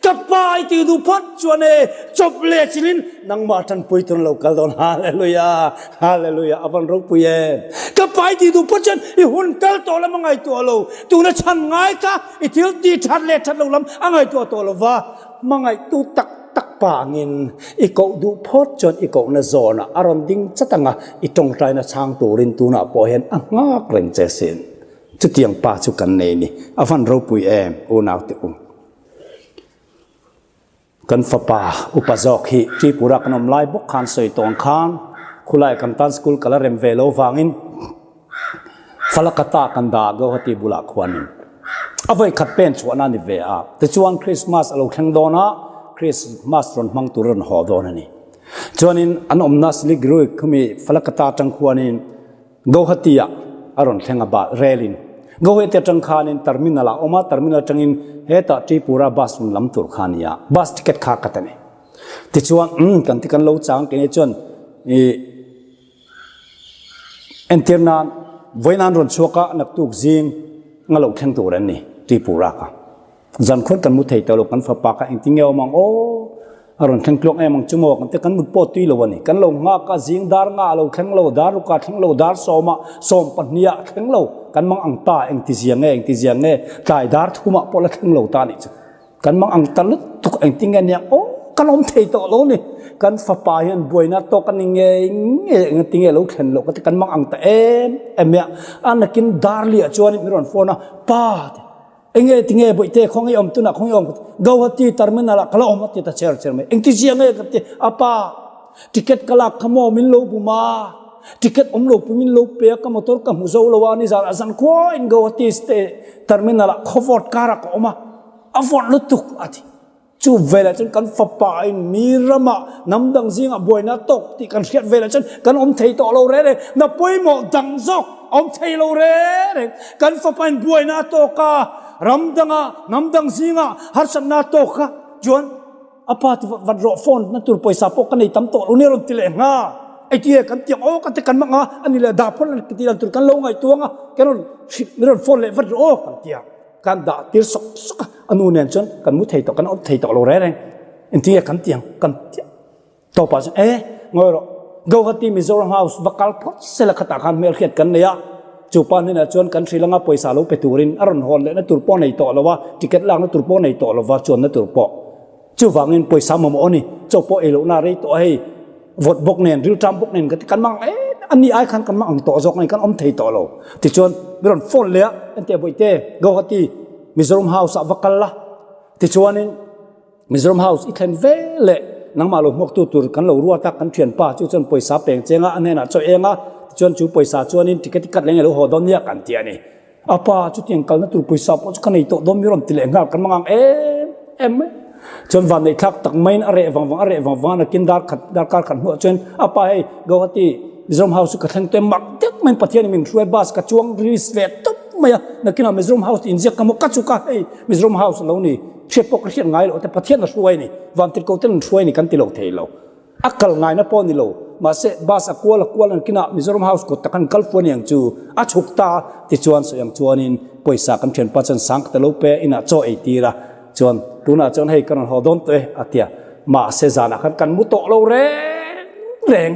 S1: Ka pa i ti duh phawt chuan e chawp leh chilin nangmah tanpui tur lo kal dawn hallelujah hallelujah avan ropui em ka pa i ti duh phawt chuan i hun kal tawh lam a ngaihtuah lo tuna chhan ngai kha i thil ti that leh that lo lam a ngaihtuah tawh lo va hmangaihtu tak tak pa angin i koh duh phawt chuan i kohna zawnah a rawn ding chat anga i tawngtaina chhang turin tunah pawh hian a nghak reng che sin chutiang pa chu kan nei ni avan ropui em unaute u. Kan fapa upa zawk hi Tripura kan awm lai bawk khan sawi tawn khan khulai kan tan school kal a rem ve lo vangin. Falakata kan dah Guwahati bulah khuanin a vawi khat pen chhuahna a ni ve a. Tichuan Krismas a lo thleng dawn a, Krismas rawn hmang tur a rawn haw dawn a ni. Chuanin an awmna Siliguri khumi Falakata atang khuanin Guwahati-ah a rawn thleng a ba relin. Guwahati atang khanin terminal ah a awm a, terminal atangin hetah Tripura bus rawn lam tur kha a ni a, bus ticket kha ka ta ni. Tichuan umm kan ti kan lo chang kei chuan ih entir nan vawiin an rawn chhuak a naktuk zing nga lo thleng tur an ni Tripura kha. Zan khuan kan mu thei tawh lo kan fapa kha engtin nge awm ang aw a rawn thleng tluang em ang chu maw kan ti kan mut pawh tui lo a ni. Kan lo nghak a zing dar nga a lo thleng lo dar ruk ah thleng lo dar sawm ah sawm pahnih ah thleng lo kan mang ang ta engti zia nge engti zia nge tlai dar thum ah pawh la thleng lo ta a nih chu. Kan mang ang ta lutuk engtin nge nia aw kan awm thei tawh lo ni. Kan fapa hian buaina tawk a ni ngei ngei engtin nge lo thlen loh ka ti kan mang ang ta em em mai a. A nakin dar liah chuan min rawn phone a pa ti enge tinge bawihte khawnge i awm tunah khawnge i awm ka ti Guwahati terminal ah ka la awm a ti ta cher cher mai engti zia nge ka ti a pa ticket ka lak kha maw min lo bum a ticket awm lo pawh min lo pe a ka motor ka hmu zo lo a nizan ah zan khuain Guwahati terminal ah khawvawt karah ka awm a. A vawt lutuk a ti. Chu velah chuan kan fapa in mi ramah hnam dang zingah buaina tawk tih kan hriat velah chuan kan awm thei tawh lo reng reng. Na pawimawh dang zawk a awm thei lo reng reng. Kan fapa in buaina a tawk a, ram dangah hnam dang zingah harsatna a tawk a chuan a pa ti vat vat rawh phone na tur pawisa pawh ka nei tam tawh lo nia rawn ti leh ngha. Eitie kan tiang aw kan ti kan mang a, a ni leh dah phone ka ti dan tur kan lo ngaihtuang a, kan rawn hrilh min rawn phone leh vat rawh aw kan ti a. Kan dah tir sawk sawk a, a nu nen chuan kan mu thei tawh, kan awm thei tawh lo reng reng. Engtin nge kan ti ang? Kan ti tawpah chuan e ngawi rawh, Guwahati Mizoram House va kal phawt sela khatah khan hmelhriat kan nei a, chu pa hnenah chuan kan hrilh anga pawisa lo pe turin a rawn hawn lehna tur pawh nei tawh lo a, ticket lakna tur pawh nei tawh lo va, chuanna tur pawh. Chuvangin pawisa mamawh a ni, chaw pawh ei lohna rei tawh a hei, vawt bawk nen, rilṭam bawk nen ka ti, kan mang em a ni ai khan kan mang ang tawh zawk a ni, kan awm thei tawh lo. Tichuan mi rawn phone leh a, enteh Bawihte, Guwahati Mizoram House ah va kal la, tichuanin Mizoram House i thlen ve leh nangmah lo hmuaktu tur kan lo ruat a, kan thianpa chu chuan pawisa peng cheng a, a hnenah chaw eng a, tichuan chu pawisa chuanin ticket i cut leh nge lo haw dawn nia kan ti a ni. A pa chutiang kalna tur pawisa pawh chu ka nei tawh dawn mi rawn ti leh nghal kan mangang em em mai. Chuan van neih thlak tak maiin a reh vang vang a reh vang vang a nakin dar khat darkar khat hnuah chuan a pa hei Guwahati Mizoram House chu ka thleng tawh em mak deuh maiin Pathianin min hruai bus ka chuang risk ve tawp mai a nakinah Mizoram House tih inziak ka maw ka chuk a hei Mizoram House a lo ni hriat pawh ka hriat ngai loh te Pathian a hruai a ni vantirhkoh ten an hruai a ni kan ti lo thei lo. A kal ngaina pawh a ni lo. Mahse, bus a kual a kual an kinah Mizoram House kawt tak an kal fu a ni ang chu. A chhuk ta a, tichuan sawi ang chuanin pawisa kan thianpa chuan sang ka ta lo pe a, inah chaw ei tir a. Chuan, tunah chuan hei ka rawn haw dawn tawh e, a ti a. Mahse, zanah khan kan mu tawh lo reng reng.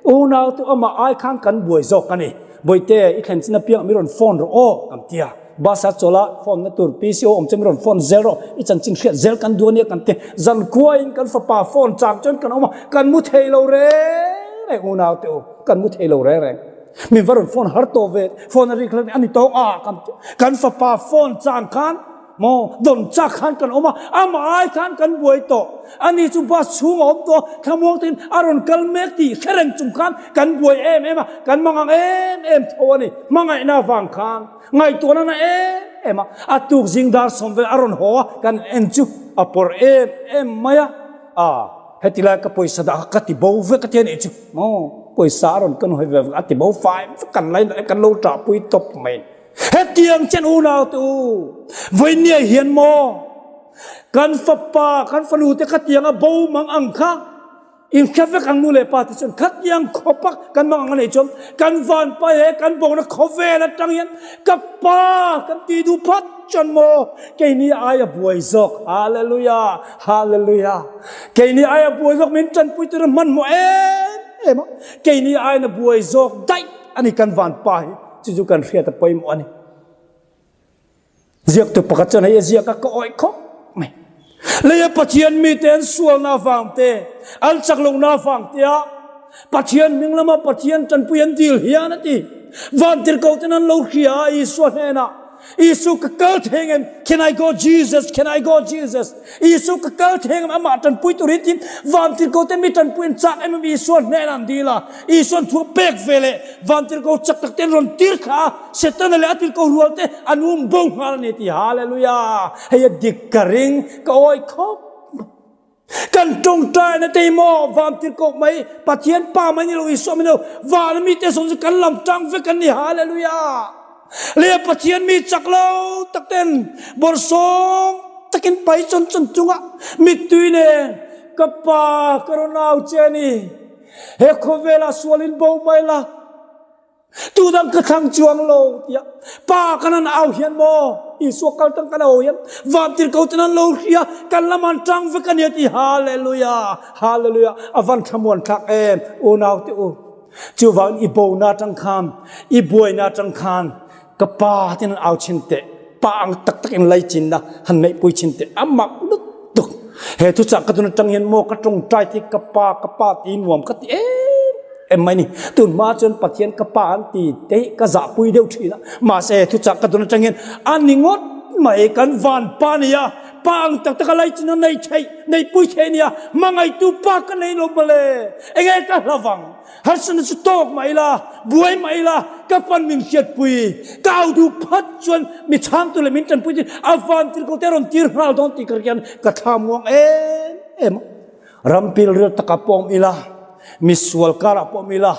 S1: Unau chu amah ai khan kan buai zawk a ni. Bawihte, i thlen chin apiang mi rawn phone rawh aw, kan ti a. Bus a chawlh a, phone na tur PCO awm chuan mi rawn phone zel rawh, i chanchin hriat zel kan duh a nia kan ti. Zan khuaiin kan fapa phone chang chuan kan awm a, kan mu thei lo reng reng unau te u, kan mu thei lo reng reng. Min va rawn phone har tawh ve, phone a rik hlek a ni tawk a, kan ti. Kan fapa phone chang khan Maw, dawn chak khan kan awm a, amah ai khan kan buai tawh. Ani chu bus chhung a awm tawh a, thlamuang takin a rawn kal mek tih hre reng chung khan kan buai em em a, kan mangang em em tho a ni. Hmangaihna avang khan ngaihtuahna na em em a, a tuk zing dar sawm vel a rawn haw a, kan en chu a pawr em em mai a. A, heti lai ka pawisa dah kha ka ti bo vek a ti a nih chu. Maw, pawisa a rawn kan hawi ve vek a, a ti bo fai vek kan lai kan lo ṭahpui tawp mai. Hetiang chen unau te u, vawinia hian maw kan fapa, kan fanu te khatiang a bo mang ang kha in hre vek ang nu leh pa te chuan khatiang khawp a kan mang ang a neih chuan kan vanpa he kan bawkna khawvel atang hian ka pa kan tih duh phat chuan maw keini aia buai zawk hallelujah hallelujah keini aia buai zawk min tanpui tur a hmanhmawh em em a keini aia buai zawk daih ani kan vanpa hi. Chu chu kan hriat a pawimawh a ni. Ziaktu pakhat chuan hei a ziak a, ka awih khawp mai. Leia Pathian mite an sualna avang te, an chak lohna avang te a Pathian hming lama Pathian tanpui an dil hian a ti. Vantirhkoh ten an lo hria a Isua hnenah. Isu ka kal thei ngem? Can I go Jesus? Can I go Jesus? Isu ka kal thei ngem? Amah tanpui turin tin vantirhkoh te mi tanpui an chak em em Isua hnenah an dil a. Isuan thu a pek ve leh vantirhkoh chak tak te an rawn tir thla a, Setana leh a tirhkoh rual te an um bo nghal a ni a ti. Hallelujah! Hei a dik ka ring, ka awih khawp mai. Kan tawngtaina te hi maw vantirhkoh mai, Pathian Pa mai ni lo, Isua mai ni lo, van mite zawng chu kan lam tang vek an ni. Hallelujah! Leh Pathian mi chak lo tak ten bawrhsawm takin pai chawn chawn chungah mittui nen ka Pa ka rawn au che a ni. He khawvelah sualin bo mai la. Tu dang ka thlang chuang lo tiah pa kan an au hian maw Isua kal tang kan au hian vantirhkoh ten an lo hria kan lam an tang vek a nia ti hallelujah hallelujah a van thlamuan thlak em unau te u chuvang i bo na tang khan i buai na tang khan ka pa tin an au chin teh pa ang tak tak in lai chin na han neih pui chin teh a mak lutuk he thu chak ka tun atang hian maw ka tawngtai ti ka pa ka pa ti nuam ka ti em em mai ni tun hma chuan Pathian ka pa an ti te ka zah pui deuh thin a mahse he thu chak ka tun atang hian a ni ngawt mai kan van pa nia pa ang tak tak a lai chin a nei theih nei pui thei nia hmangaihtu pa ka nei lo mawle enge ka hlavang Harsatna chu tawk mah ila, buai mah ila, ka pan min hriatpui. Ka au duh phat chuan mi chhangtu leh min tanpui chu a van tir ko te a rawn tir nghal dawn tih ka rian ka thla muang em em a. Ram pilril takah pawh awm ila, mi sual karah pawh awm ila,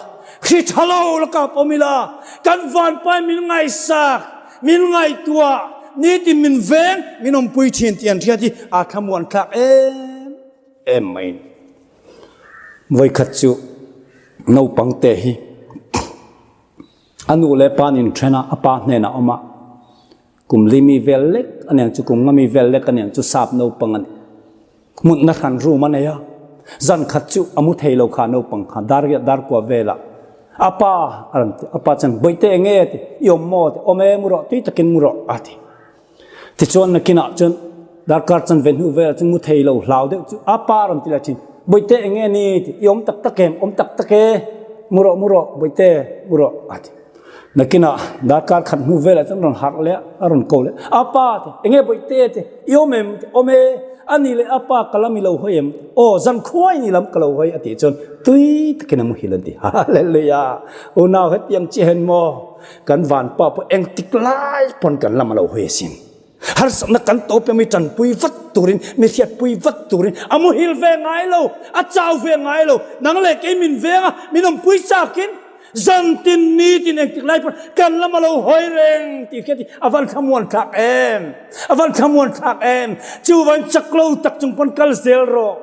S1: hri tha lo lakah pawh awm ila, kan vanpai min ngaihsak, min ngaihtuah, nitin min veng, min awmpui thin tih an hriat hi a thlamuan thlak em em mai. Vawikhat chu naupang te hi a nu leh pa nin then a, a pa hnenah a awm a, kum li mi vel lek a niang chu, kum nga mi vel lek a niang chu sap naupang a ni. Mutna hran room a nei a, zan khat chu a mu thei lo kha naupang kha dar riat dar kua velah a pa a rawn ti, a pa chuan Bawihte eng nge a ti, i awm maw a ti, awm e mu rawh tui takin mu rawh a ti. Tichuan nakinah chuan darkar chanve hnu velah chuan mu thei lo hlau deuh chu a pa rawn ti leh thin, Bawihte eng nge ni? ti i awm tak tak em? Awm tak tak e, mu rawh mu rawh Bawihte mu rawh a ti. Nakinah darkar khat hnu velah chuan rawn harh leh a, a rawn ko leh a pa ti eng nge Bawihte ti i awm em? ti awm e, a ni leh a pa ka lam i lo hawi em? Aw zankhuai ni lam ka lo hawi a tih chuan tui takin a muhil an ti. Hallelujah! Unau hetiang chiahin maw? Kan vanpa pawh engtik lai pawn kan lam a lo hawi asin. Harsatna kan tawp emaw i tanpui vat turin, mi hriatpui vat turin a muhil ve ngai lo, a chau ve ngai lo. Nang leh kei min veng a, min awmpui chakin zantin nitin engtik lai pawn kan lam a lo hawi reng tih hriat hi a van thlamuan thlak em? A van thlamuan thlak em? Chuvain chak lo tak chung pawn kal zel rawh.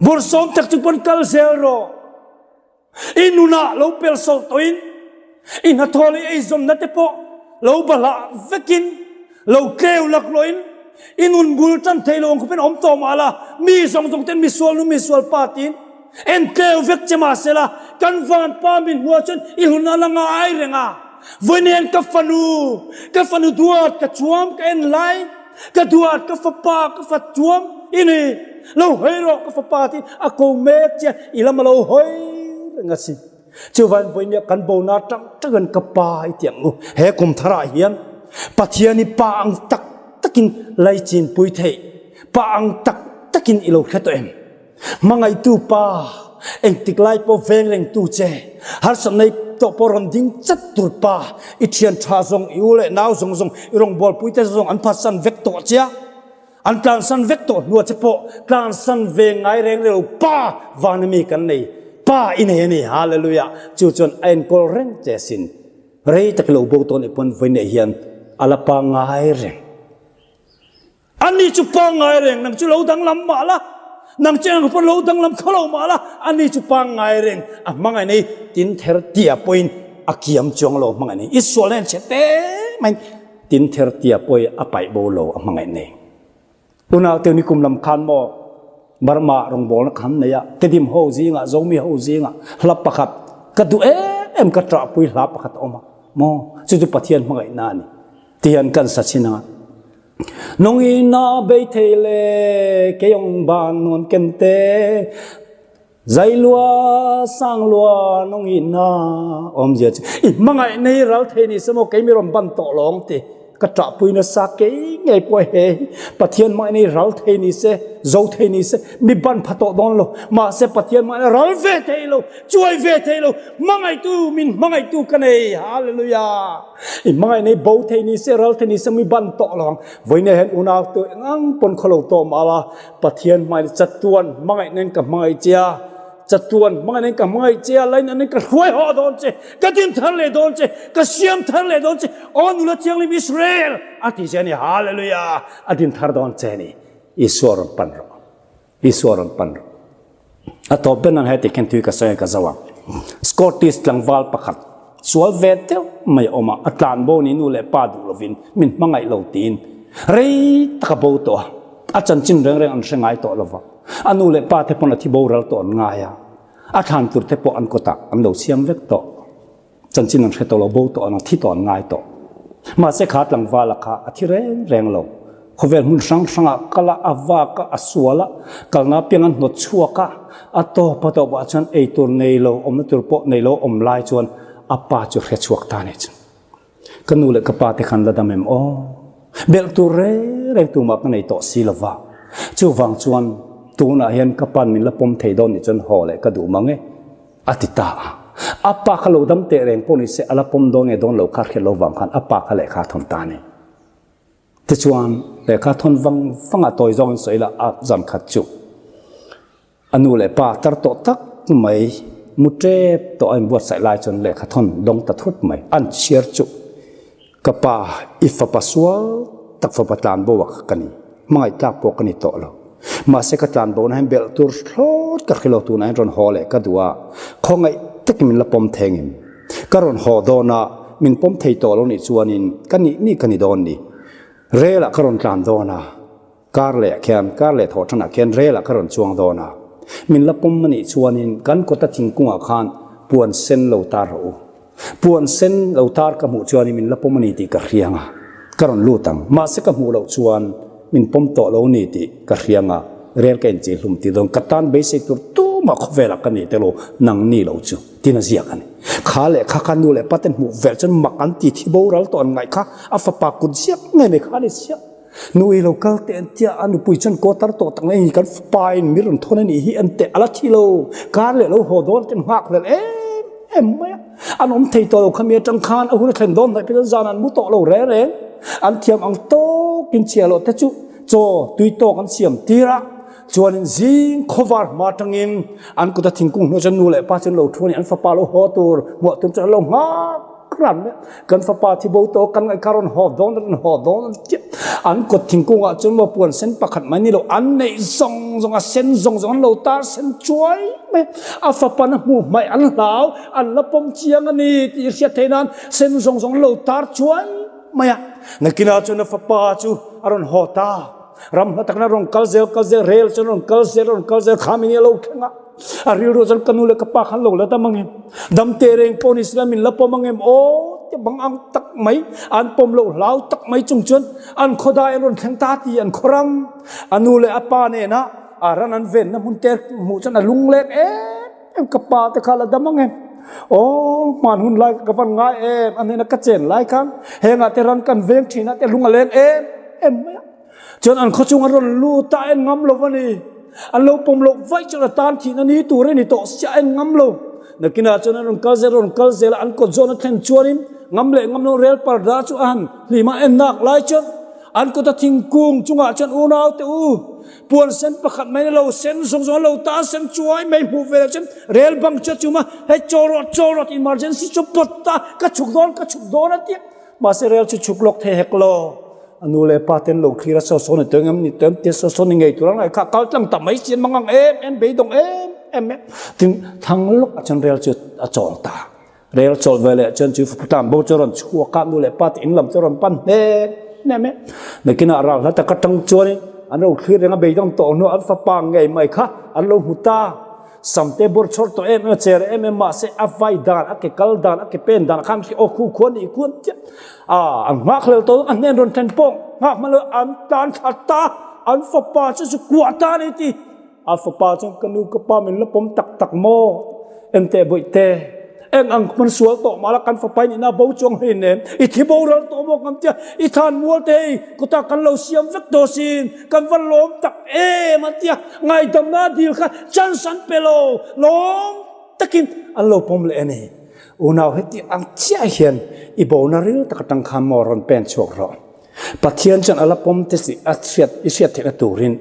S1: Bawrhsawm tak chung pawn kal zel rawh. I nunah lo pel sawlh tawhin i hnathawh leh i eizawnna te pawh lo bahlah vekin lo tleu laklawhin i nun bul tan thei lo ang khawpin awm tawh mah la, mi zawng zawng ten misual nu misual pa tiin en tleu vek che mah sela kan vanpa min hmuah chuan i hlun a la ngai reng a. Vawiin ka fanu, ka fanu duat ka chuam ka en lai, ka duat ka fapa ka fa chuam i ni, lo hawi rawh ka fapa tiin a ko mek che i lam a lo hawi reng a si. Chuvain vawiin kan bona tang tangin ka pa i ti ang u. He kum tharah hian Pathian i pa ang tak takin laichinpui theih, pa ang tak takin i lo hre tawh em? Hmangaihtu pa, engtik lai pawh veng rengtu che, harsatna i tawh pawh rawn ding chat tur pa, i thian tha zawng, i u leh nau zawng zawng, i rawngbawlpui te zawng an phatsan vek tawh che a, an tlansan vek tawh hnua che pawh tlansan ve ngai reng reng lo pa vana mi kan nei, pa i nei a ni, Hallelujah! Chu chuan a enkawl reng che asin. Rei tak lo bo tawh nih pawn vawiinah hian a la pangngai reng. Ani chu pangngai reng, nang chu lo danglam mah la, nang chu eng pawh lo danglam kha lo mah la, ani chu pangngai reng, a hmangaih nei tin ther tia pawhin a kiam chuang lo hmangaih nei. I sual hian chhe te maiin tin ther tia pawhin a paih bo lo a hmangaih nei. Unau te nikum lam khan maw Burma rawngbawlna khan nei a, Tedim ho zingah, Zomi ho zingah hla pakhat ka duh em em ka ṭahpui hla pakhat a awm a maw, chu chu Pathian hmangaihna a ni. Tihian kan sa chin anga. Nungina bei thei le keiawng ban nuam ken te. Zai lua, sang lua, nung in na awmzia chu i hmangaih nei ral thei ni se maw kei mi rawn ban tawh lo ang ti ka ṭahpui nasa kei ngei pawh he hi Pathian hmangaih nei ral thei ni se, zo thei ni se mi ban pha tawh dawn lo mahse Pathian hmangaih ral ve thei lo, chuai ve thei lo hmangaihtu min hmangaihtu ka nei Hallelujah i hmangaih nei bo thei ni se ral thei ni se mi ban tawh lo ang vawiin hian unau te engang pawn khaw lo tawh mah la Pathian hmain chatuan hmangaih nen ka hmangaih che a, chatuan hmangaih nen ka hmangaih che a, lainat nen ka hruai haw dawn che, ka din thar leh dawn che, ka siam thar leh dawn che, aw nula thianghlim Israel a ti che a ni, Hallelujah, a din thar dawn che a ni, Isua rawn pan rawh, Isua rawn pan rawh. A tawp ber nan heti khen tui ka sawi a ka zo a, Scottish tlangval pakhat sual ve deuh mai a awm a, a tlan bo ni nu leh pa duh lovin min hmangaih lo tiin rei tak a bo tawh a, a chanchin reng reng an hre ngai tawh lova, a nu leh pa te pawn a thi boral tawh an ngai a, a thlan tur te pawh an kawtah an lo siam vek tawh. Chanchin an hre tawh lo, bo tawh an thi tawh an ngai tawh. Mahse kha tlangvala kha a thi reng reng lo. Khawvel hmun hrang hrangah kal a, a vak a, a sual a, kalna apiang an hnawt chhuak a, a tawp a tawp ah chuan ei tur nei lo, awmna tur pawh nei lo awm lai chuan a pa chu hre chhuak ta a ni chu. Ka nu leh ka pa te khan la dam em aw? Belh tur reng reng tumah ka nei tawh si lo va. Chuvang chuan tunah hian ka pa'n min la pawm thei dawn nih chuan haw leh ka duh mang e. A ti ta a. A pa kha lo dam teh reng pawh ni se, a la pawm dawn nge dawn lo kha hriat lo vang khan a pa kha lehkha a thawn ta a ni. Tichuan, lehkha a thawn vang vang a, tawi zawngin sawi ila a zan khat chu a nu leh pa tar tawh tak mai mu tep tawh a inbuatsaih lai chuan lehkha thawn dawng ta thut mai. An chhiar chu Ka pa, i fapa sual tak fapa tlan bo ah kha ka ni. Hmangaih tlak pawh ka ni tawh lo. Mahse ka tlan bo na hian belh tur thlawt ka hrilo tunah hian rawn haw leh ka duh a, khawngaih takin min la pawm theng em? Ka rawn haw dawn a, min pawm thei tawh lo nih chuanin ka nih nih ka ni dawn ni. Rel ah ka rawn tlan dawn a. Kar leh khian, kar leh thawh thanah khian rel ah ka rawn chuang dawn a. Min la pawm a nih chuanin kan kawta thingkungah khan puan sen lo tar rawh u. Puan sen lo tar ka hmuh chuanin min la pawm a ni tih ka hriang a, ka rawn lut ang. Mahse ka hmuh loh chuan min pawm tawh lo ni tih ka hriang a, rel ka inchih hlum tih dawn ka tan beisei tur tumah khawvelah ka nei tel lo, nang ni lo chu tin a ziak a ni. Kha leh kha kha nu leh pa ten hmuh velh chuan mak an ti thi boral tawh an ngaih kha a fapa kut ziak ngei mai kha a ni chiah. Nu i lo kal teh an tia, a nupui chuan kaw tar tawh tak mai a ni, kan fapa in mi rawn thawn a nih hi an teh a la thi lo, kar leh lo haw dawn ten nghak hlel em em mai a, an awm thei tawh lo khami atang khan a hun a thlen dawn hnaih phei chuan zan an mu tawh lo reng reng, an thiam ang tawkin chhiah loh te chu chaw tui tawk an siam tir a, chuanin zing khawvar hma atangin an kuta thingkung hnuah chuan nu leh pa chu an lo thu a ni, an fapa lo haw tur hmuah tum chuan an lo nghak. Ram kan fapa thi bo tawh kan ngaih kha rawn haw dawn rawn haw dawn an ti an kawt thingkung ah chuan maw puan sen pakhat mai ni lo an neih zawng zawng a sen zawng zawng an lo tar sen chuai mai a fapa na hmuh hmaih an hlau an la pawm chiang a ni tih hriat theih nan sen zawng zawng an lo tar chuai mai a nakinah chuan a fapa chu a rawn haw ta ram hla takna rawn kal zel kal zel rel chuan rawn kal zel rawn kal zel kha mi ni a lo thleng a. A rilru chuan ka nu leh ka pa khan lo la dam ang em? Dam teh reng pawh ni sela min la pawm ang em? Aw ti bang ang tak mai, an pawm loh hlau tak mai chung chuan an khawdai an rawn thleng ta ti an khawram. A nu leh a pa nena a ran an venna hmun te hmuh chuan a lungleng em em, ka pa te kha la dam ang em? Aw hman hun lai ka van ngai em? A hnena ka chen lai khan hengah te ran kan veng thin a te lung a leng em em mai a. Chuan an khawchung an rawn lut a, en ngam lo a ni. An lo pawm loh vaih chuan a tan thihna ni tur a ni tawh sia, en ngam lo. Nakinah chuan an rawn kal zel, rawn kal zel a, an kawt zawn a thlen chuanin ngam leh ngam lo rel parda chu a han hlim a, en nak lai chuan an kawta thingkung chungah chuan unau te u, puan sen pakhat mai na lo sen zawng zawng a lo tan sen chuai mai hmuh velah chuan rel bang chu a chum a, hei chaw rawh chaw rawh tih emergency chu pawt ta, ka chhuk dawn ka chhuk dawn a ti a, mahse rel chu chhuk lawk thei hek lo. A nu leh pa ten lo thlir a saw saw ni tawng em ni tawng te saw saw ni ngei tur ang ai kha kal tlang ta mai chian mang ang em em beidawng em em em tin thang lawk a chuan rel chu a chawl ta rel chawl ve leh chuan chu tan bo chu rawn chhuak a nu leh pa te in lam chu rawn pan hnem hnem e nakinah ral hla taka tang chuanin an lo thlir reng a beidawng tawh hnu an fapa ngei mai kha an lo hmu ta. Samte bawr chhawr tawh em em a, cher em em mahse a vai dan, a ke kal dan, a ke pen dan khan khi aw khu khuan ih kuan chiah a, an nghak hlel tawh a hnen rawn thlen pawh nghak hman lo an tan thla ta, an fapa chu chu kuah ta a ni ti. A fapa chuan ka nu ka pa min la pawm tak tak maw? Enteh bawihte, eng ang hman sual tawh mah la kan fapa in ina bo chuang hei nen i thi boral tawh maw kan tia i thlan mual te hei kawtah kan lo siam vek tawh sin kan va lawm tak em an tia ngaidamna dil kha chance an pe lo lawm takin an lo pawm leh a ni. Unau heti ang chiah hian i bona ril tak atang khan maw rawn pen chhuak rawh. Pathian chuan a la pawm te tih a hriat i hriat theihna turin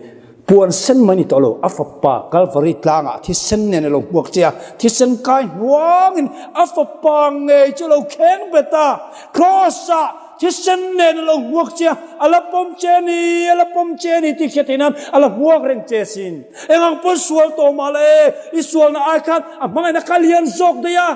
S1: puan sen mai ni tawh lo, a fapa Kalvari tlangah thisen nen a lo hmuak che a, thisen kai hnuangin a fapa ngei chu a lo kheng bet a, Kraws-ah thisen nen a lo hmuak che a, a la pawm che a ni, a la pawm che a ni tih hriat theih nan a la hmuak reng che asin. Engang pawn sual tawh mah la e, i sualna ai khan a hmangaihna kha lian zawk daih a.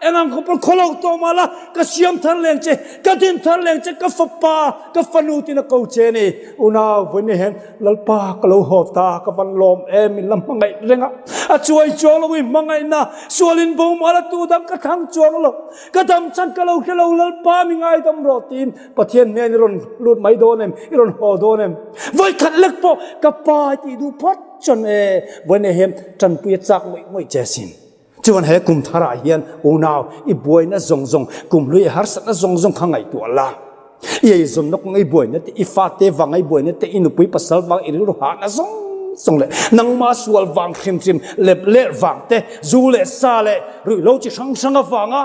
S1: Engang khaw pawn khawlo tawh mah la, ka siam thar leng che, ka din thar leng che, ka fapa, ka fanu tiin a ko che a ni. Unau vawiin hian Lalpa ka lo haw ta, ka van lawm em, min la hmangaih reng a, a chuai chuang lo i hmangaihna, sualin bo mah la tu dang ka thlang chuang lo, ka dam chhan ka lo hre lo, Lalpa mi ngaidam rawh tiin Pathian hnen i rawn lut mai dawn em, i rawn haw dawn em? Vawikhat lek pawh ka pa i tih duh phawt chuan e, vawiin hian tanpui a chak ngawih ngawih che asin. Chuan he kum tharah hian unau i buaina zawng zawng, kum hlui i harsatna zawng zawng kha ngaihtuah la. I eizawnna kawng i buaina te, i fate vang i buaina te, i nupui pasal vang i rilru hahna zawng zawng leh nangma sual vang hrim hrim lep leh vang te, zu leh sa leh ruihhlo chi hrang hrang avanga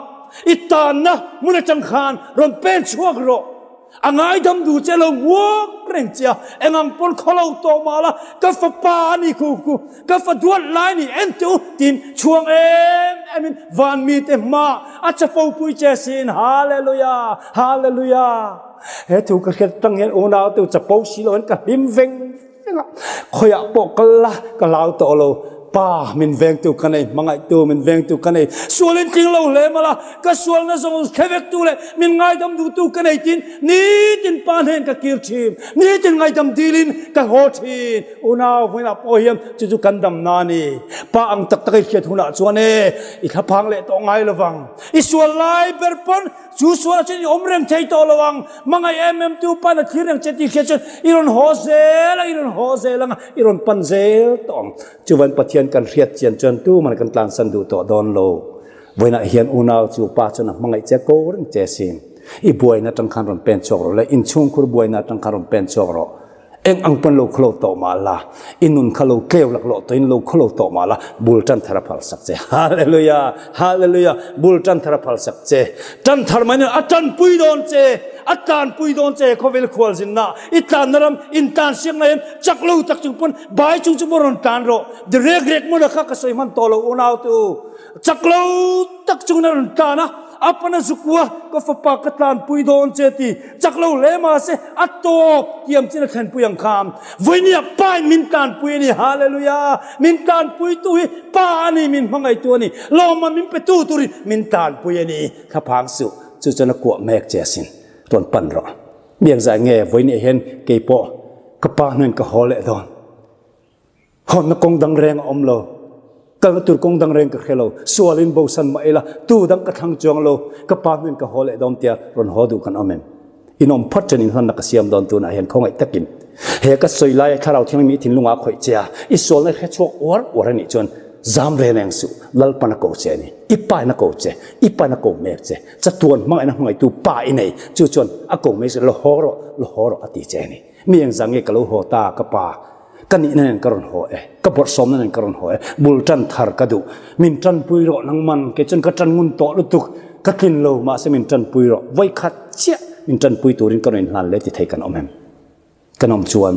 S1: i tanna hmun atang khan rawn pen chhuak rawh. A ngaidam duh che lo nguak reng che a, engang pawn khaw lo tawh mah la, ka fapa a ni khu khu, ka fa duat lai ni en teh u tiin chhuang em em in van mite hma a chapo pui che sin, Hallelujah, Hallelujah. He thu ka hriat tang hian unau te u chapo si lo hian ka hlim veng veng a, khawiah pawh kal la ka lau tawh lo, Pa min vengtu ka nei, hmangaihtu min vengtu ka nei, sualin tling lo hle mah la, ka sualna zawng hre vektu leh min ngaidam duhtu ka nei tiin nitin Pa hnen ka kir thin, nitin ngaidam dilin ka haw thin. Unau vawiinah pawh hian chu chu kan damna a ni. Pa ang tak tak i hriat hunah chuan e, i thlaphang leh tawh ngai lovang. I sual lai ber pawn Chu sualah chuan i awm reng thei tawh lo ang, hmangaih em em tu pan a thlir reng che tih hriat chuan i rawn haw zel ang, i rawn haw zel ang a, i rawn pan zel tawh ang. Chuvan Pathian kan hriat chian chuan tuman kan tlansan duh tawh dawn lo. Vawiinah hian unau chu pa chuan a hmangaih che ko reng che sin. I buaina atang khan rawn pen chhuak rawh le, inchhungkhur buaina atang khan rawn pen chhuak rawh. Eng ang pawn lo khawlo tawh mah la, i nun kha lo tleu laklawh tawhin lo khawlo tawh mah la, bul tan thar a phal sak che. Hallelujah! Hallelujah! Bul tan thar a phal sak che. Tan thar mai a tanpui dawn che, a tlanpui dawn che khawvel khualzinna, i tlanna ram intlan siak na hian chak lo tak chung pawn bai chung chu maw rawn tlan rawh. Direk rek maw na kha ka sawi hman tawh lo unau te u. Chak lo tak chungin a rawn tlan a, a pana zukua ka fapa ka tlanpui dawn che ti chak lo hle mahse a tawp tiam chin a thlenpui ang kha. Vawinia pa in min tlanpui a ni, Hallelujah! Min tlanpui tu hi pa a ni, min hmangaihtu a ni, lawmman min petu turin min tlanpui a ni. Thlaphang suh, chu chuan a kuah mek che asin, rawn pan rawh. Biakzai nge vawinia hian keipawh ka pa hnuaiin ka haw leh dawn. Hawnna kawng dang reng a awm lo. Kalna tur kawng dang reng ka hre lo. Sualin bosan mah ila, tu dang ka thlang chuang lo. Ka pa hnuin ka haw leh dawn tia rawn haw duh kan awm em? In awm phawt chuan inhlanna ka siam dawn tunah hian khawngaih takin he ka sawi laia Thlarau Thianghlim i thinlungah a khawih che a, i sualna hre chhuak uar uar a nih chuan zam reng reng suh. Lalpan a ko che a ni. I pa in a ko che. I pa in a ko mek che. Chatuan hmangaihna hmangaihtu pa i nei. Chu chuan a ko mai che, Lo haw rawh, lo haw rawh a ti che a ni. Mi engzah nge ka lo haw ta ka pa? Ka nihna nen ka rawn haw e, ka bawrhsawmna nen ka rawn haw e, bul tan thar ka duh. Min tanpui rawh nangman, kei chuan ka tan ngun tawh lutuk, ka tlin lo, mahse min tanpui rawh. Vawikhat chiah min tanpui turin ka rawn inhlan leh ti thei kan awm em? Kan awm chuan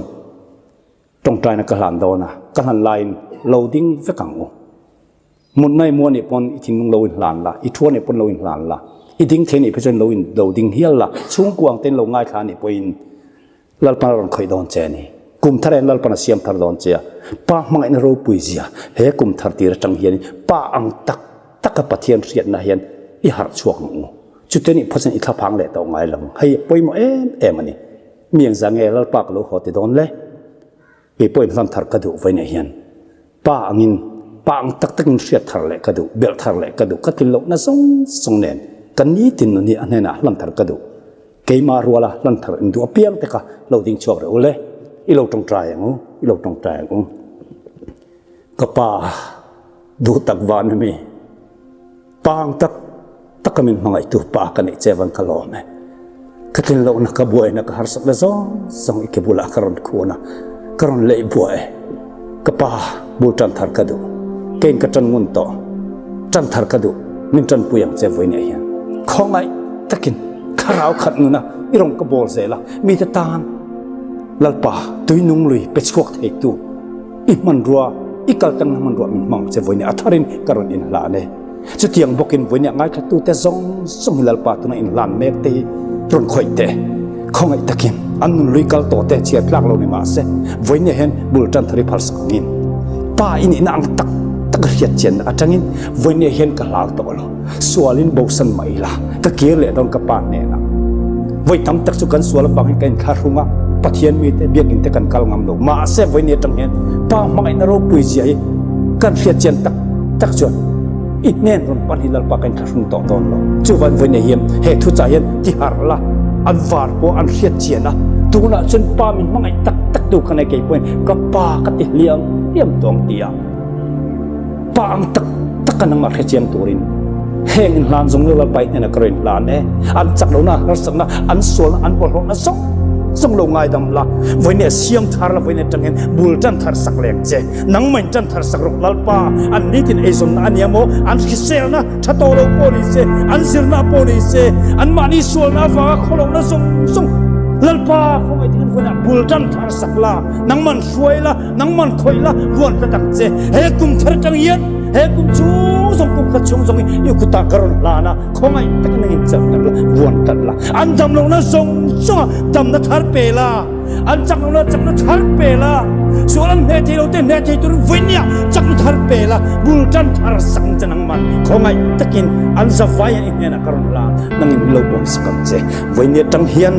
S1: tawngtaina ka hlan dawn a, ka hlan laiin lo ding vek ang u. Mutna i muan nih pawn i thinlung lo inhlan la, i thuan nih pawn lo inhlan la, i ding thei nih phei chuan lo in lo ding hial la, chhungkuang ten lo ngaithla nih pawhin Lalpan a rawn khawih dawn che a ni. Kum thar hian Lalpan a siam thar dawn che a, Pa hmangaihna ropui zia he kum thar tir atang hian Pa ang tak taka Pathian hriatna hian i harh chhuak ang u. Chute nih phawt chuan i thlaphang leh tawh ngai lo ang. Hei a pawimawh em em a ni. Mi engzah nge Lalpa ka lo haw ti dawn le? Kei pawhin hlan thar ka duh vawiinah hian pa angin pa ang tak takin hriat thar leh ka duh, belh thar leh ka duh, ka tlin lohna zawng zawng nen ka nitin nun hi a hnenah hlan thar ka duh. Keimah ruala hlan thar in duh apiang te kha lo ding chhuak reh u le, i lo tawngtai ang u, i lo tawngtai ang u. Ka pa duh tak van a mi. Pang tak taka min hmangaihtu pa ka neih che van ka lawm e. Ka tlin lohna ka buaina ka harsatna zawng zawng i ke bulah ka rawn khun a, ka rawn leih buah e. Ka pa bul tan thar ka duh. Keiin ka tan ngun tawh. Tan thar ka duh. Min tanpui ang che vawiin ah hian. Khawngaih takin thlarau khat nuna i rawn ka bawl zel a, mite tan Lalpa tuinung lui pe chhuak theitu i hmanrua, i kaltlangna hmanrua min hmang che vawiin ah a tharin ka rawn inhlan e. Chutiang bawkin vawinia ngaithlatute zawng zawng hi Lalpa tuna inhlan mek te hi rawn khawih teh. Khawngaih takin an nun lui kal tawh te chhiar tlak lo ni mah se, vawinia hian bul tan thar i phalsak angin Pa i nihna ang tak tak hriat chianna atangin vawinia hian ka hlau tawh lo. Sualin bosan mah ila, ka kir leh dawn ka Pa hnenah. Vawi tam tak chu kan sual avangin kan inthlahrung a, Pathian mite biakinn te kan kal ngam lo. Mahse vawinia atang hian Pa hmangaihna ropui zia hi kan hriat chian tak tak chuan i hnen rawn pan hi Lalpa ka inthlahrung tawh dawn lo. Chuvan vawinia hian he thuchah hian ti harh la, an var pawh an hriat chian a, tunah chuan Pa min hmangaih tak tak tu kha nei kei pawhin ka Pa ka ti hliam hliam tawng ti a. Pa ang tak tak a nangmah hrechiang turin heng inhlan zawng lo Lalpa i hnenah ka rawn inhlan e. An chak lohna, harsakna, an sualna, an bawlhhlawhna zawng zawng lo ngaidam la, vawiin siam thar la, vawiin atang hian bul tan thar sak leng che. Nangmah in tan thar sak rawh Lalpa, an nitin eizawnna a nia maw, an hriselna tha tawh lo pawh ni se, an zirna pawh ni se, anmahni sualna avanga khawlohna zawng zawng Lalpa khawngaih takin vawiinah bul tan thar sak la, nangman hruai la, Nangman khawih la vuan ta tak che. He kum thar atang hian he kum chhung zawng kum khat chhung zawng i kutah ka rawn hlan a, khawngaih takin nangin chelh tak la, vuan tak la. An dam lohna zawng zawnga damna thar pe la, an chak lohna chakna thar pe la, sual an hneh thei lo te hneh thei turin vawinia chakna thar pe la, bul tan thar sak ang che nangman khawngaih takin an zavai i hnenah ka rawn hlan, nangin i lo bawm sak ang che. Vawinia tang hian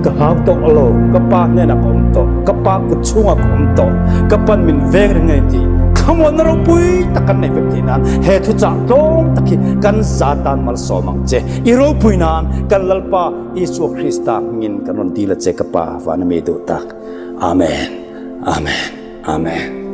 S1: ka hlau tawh lo, ka pa hnenah ka awm tawh, ka pa kut chhungah ka awm tawh, ka pan min veng reng a ni tih thlamuanna ropui tak kan neih vek theih nan he thuchah tlawm tak hi kan za tan malsawm ang che. I ropui nan kan Lalpa Isua Krista hmingin kan rawn dil a che ka Pa, van a mi duh tak. Amen. Amen. Amen.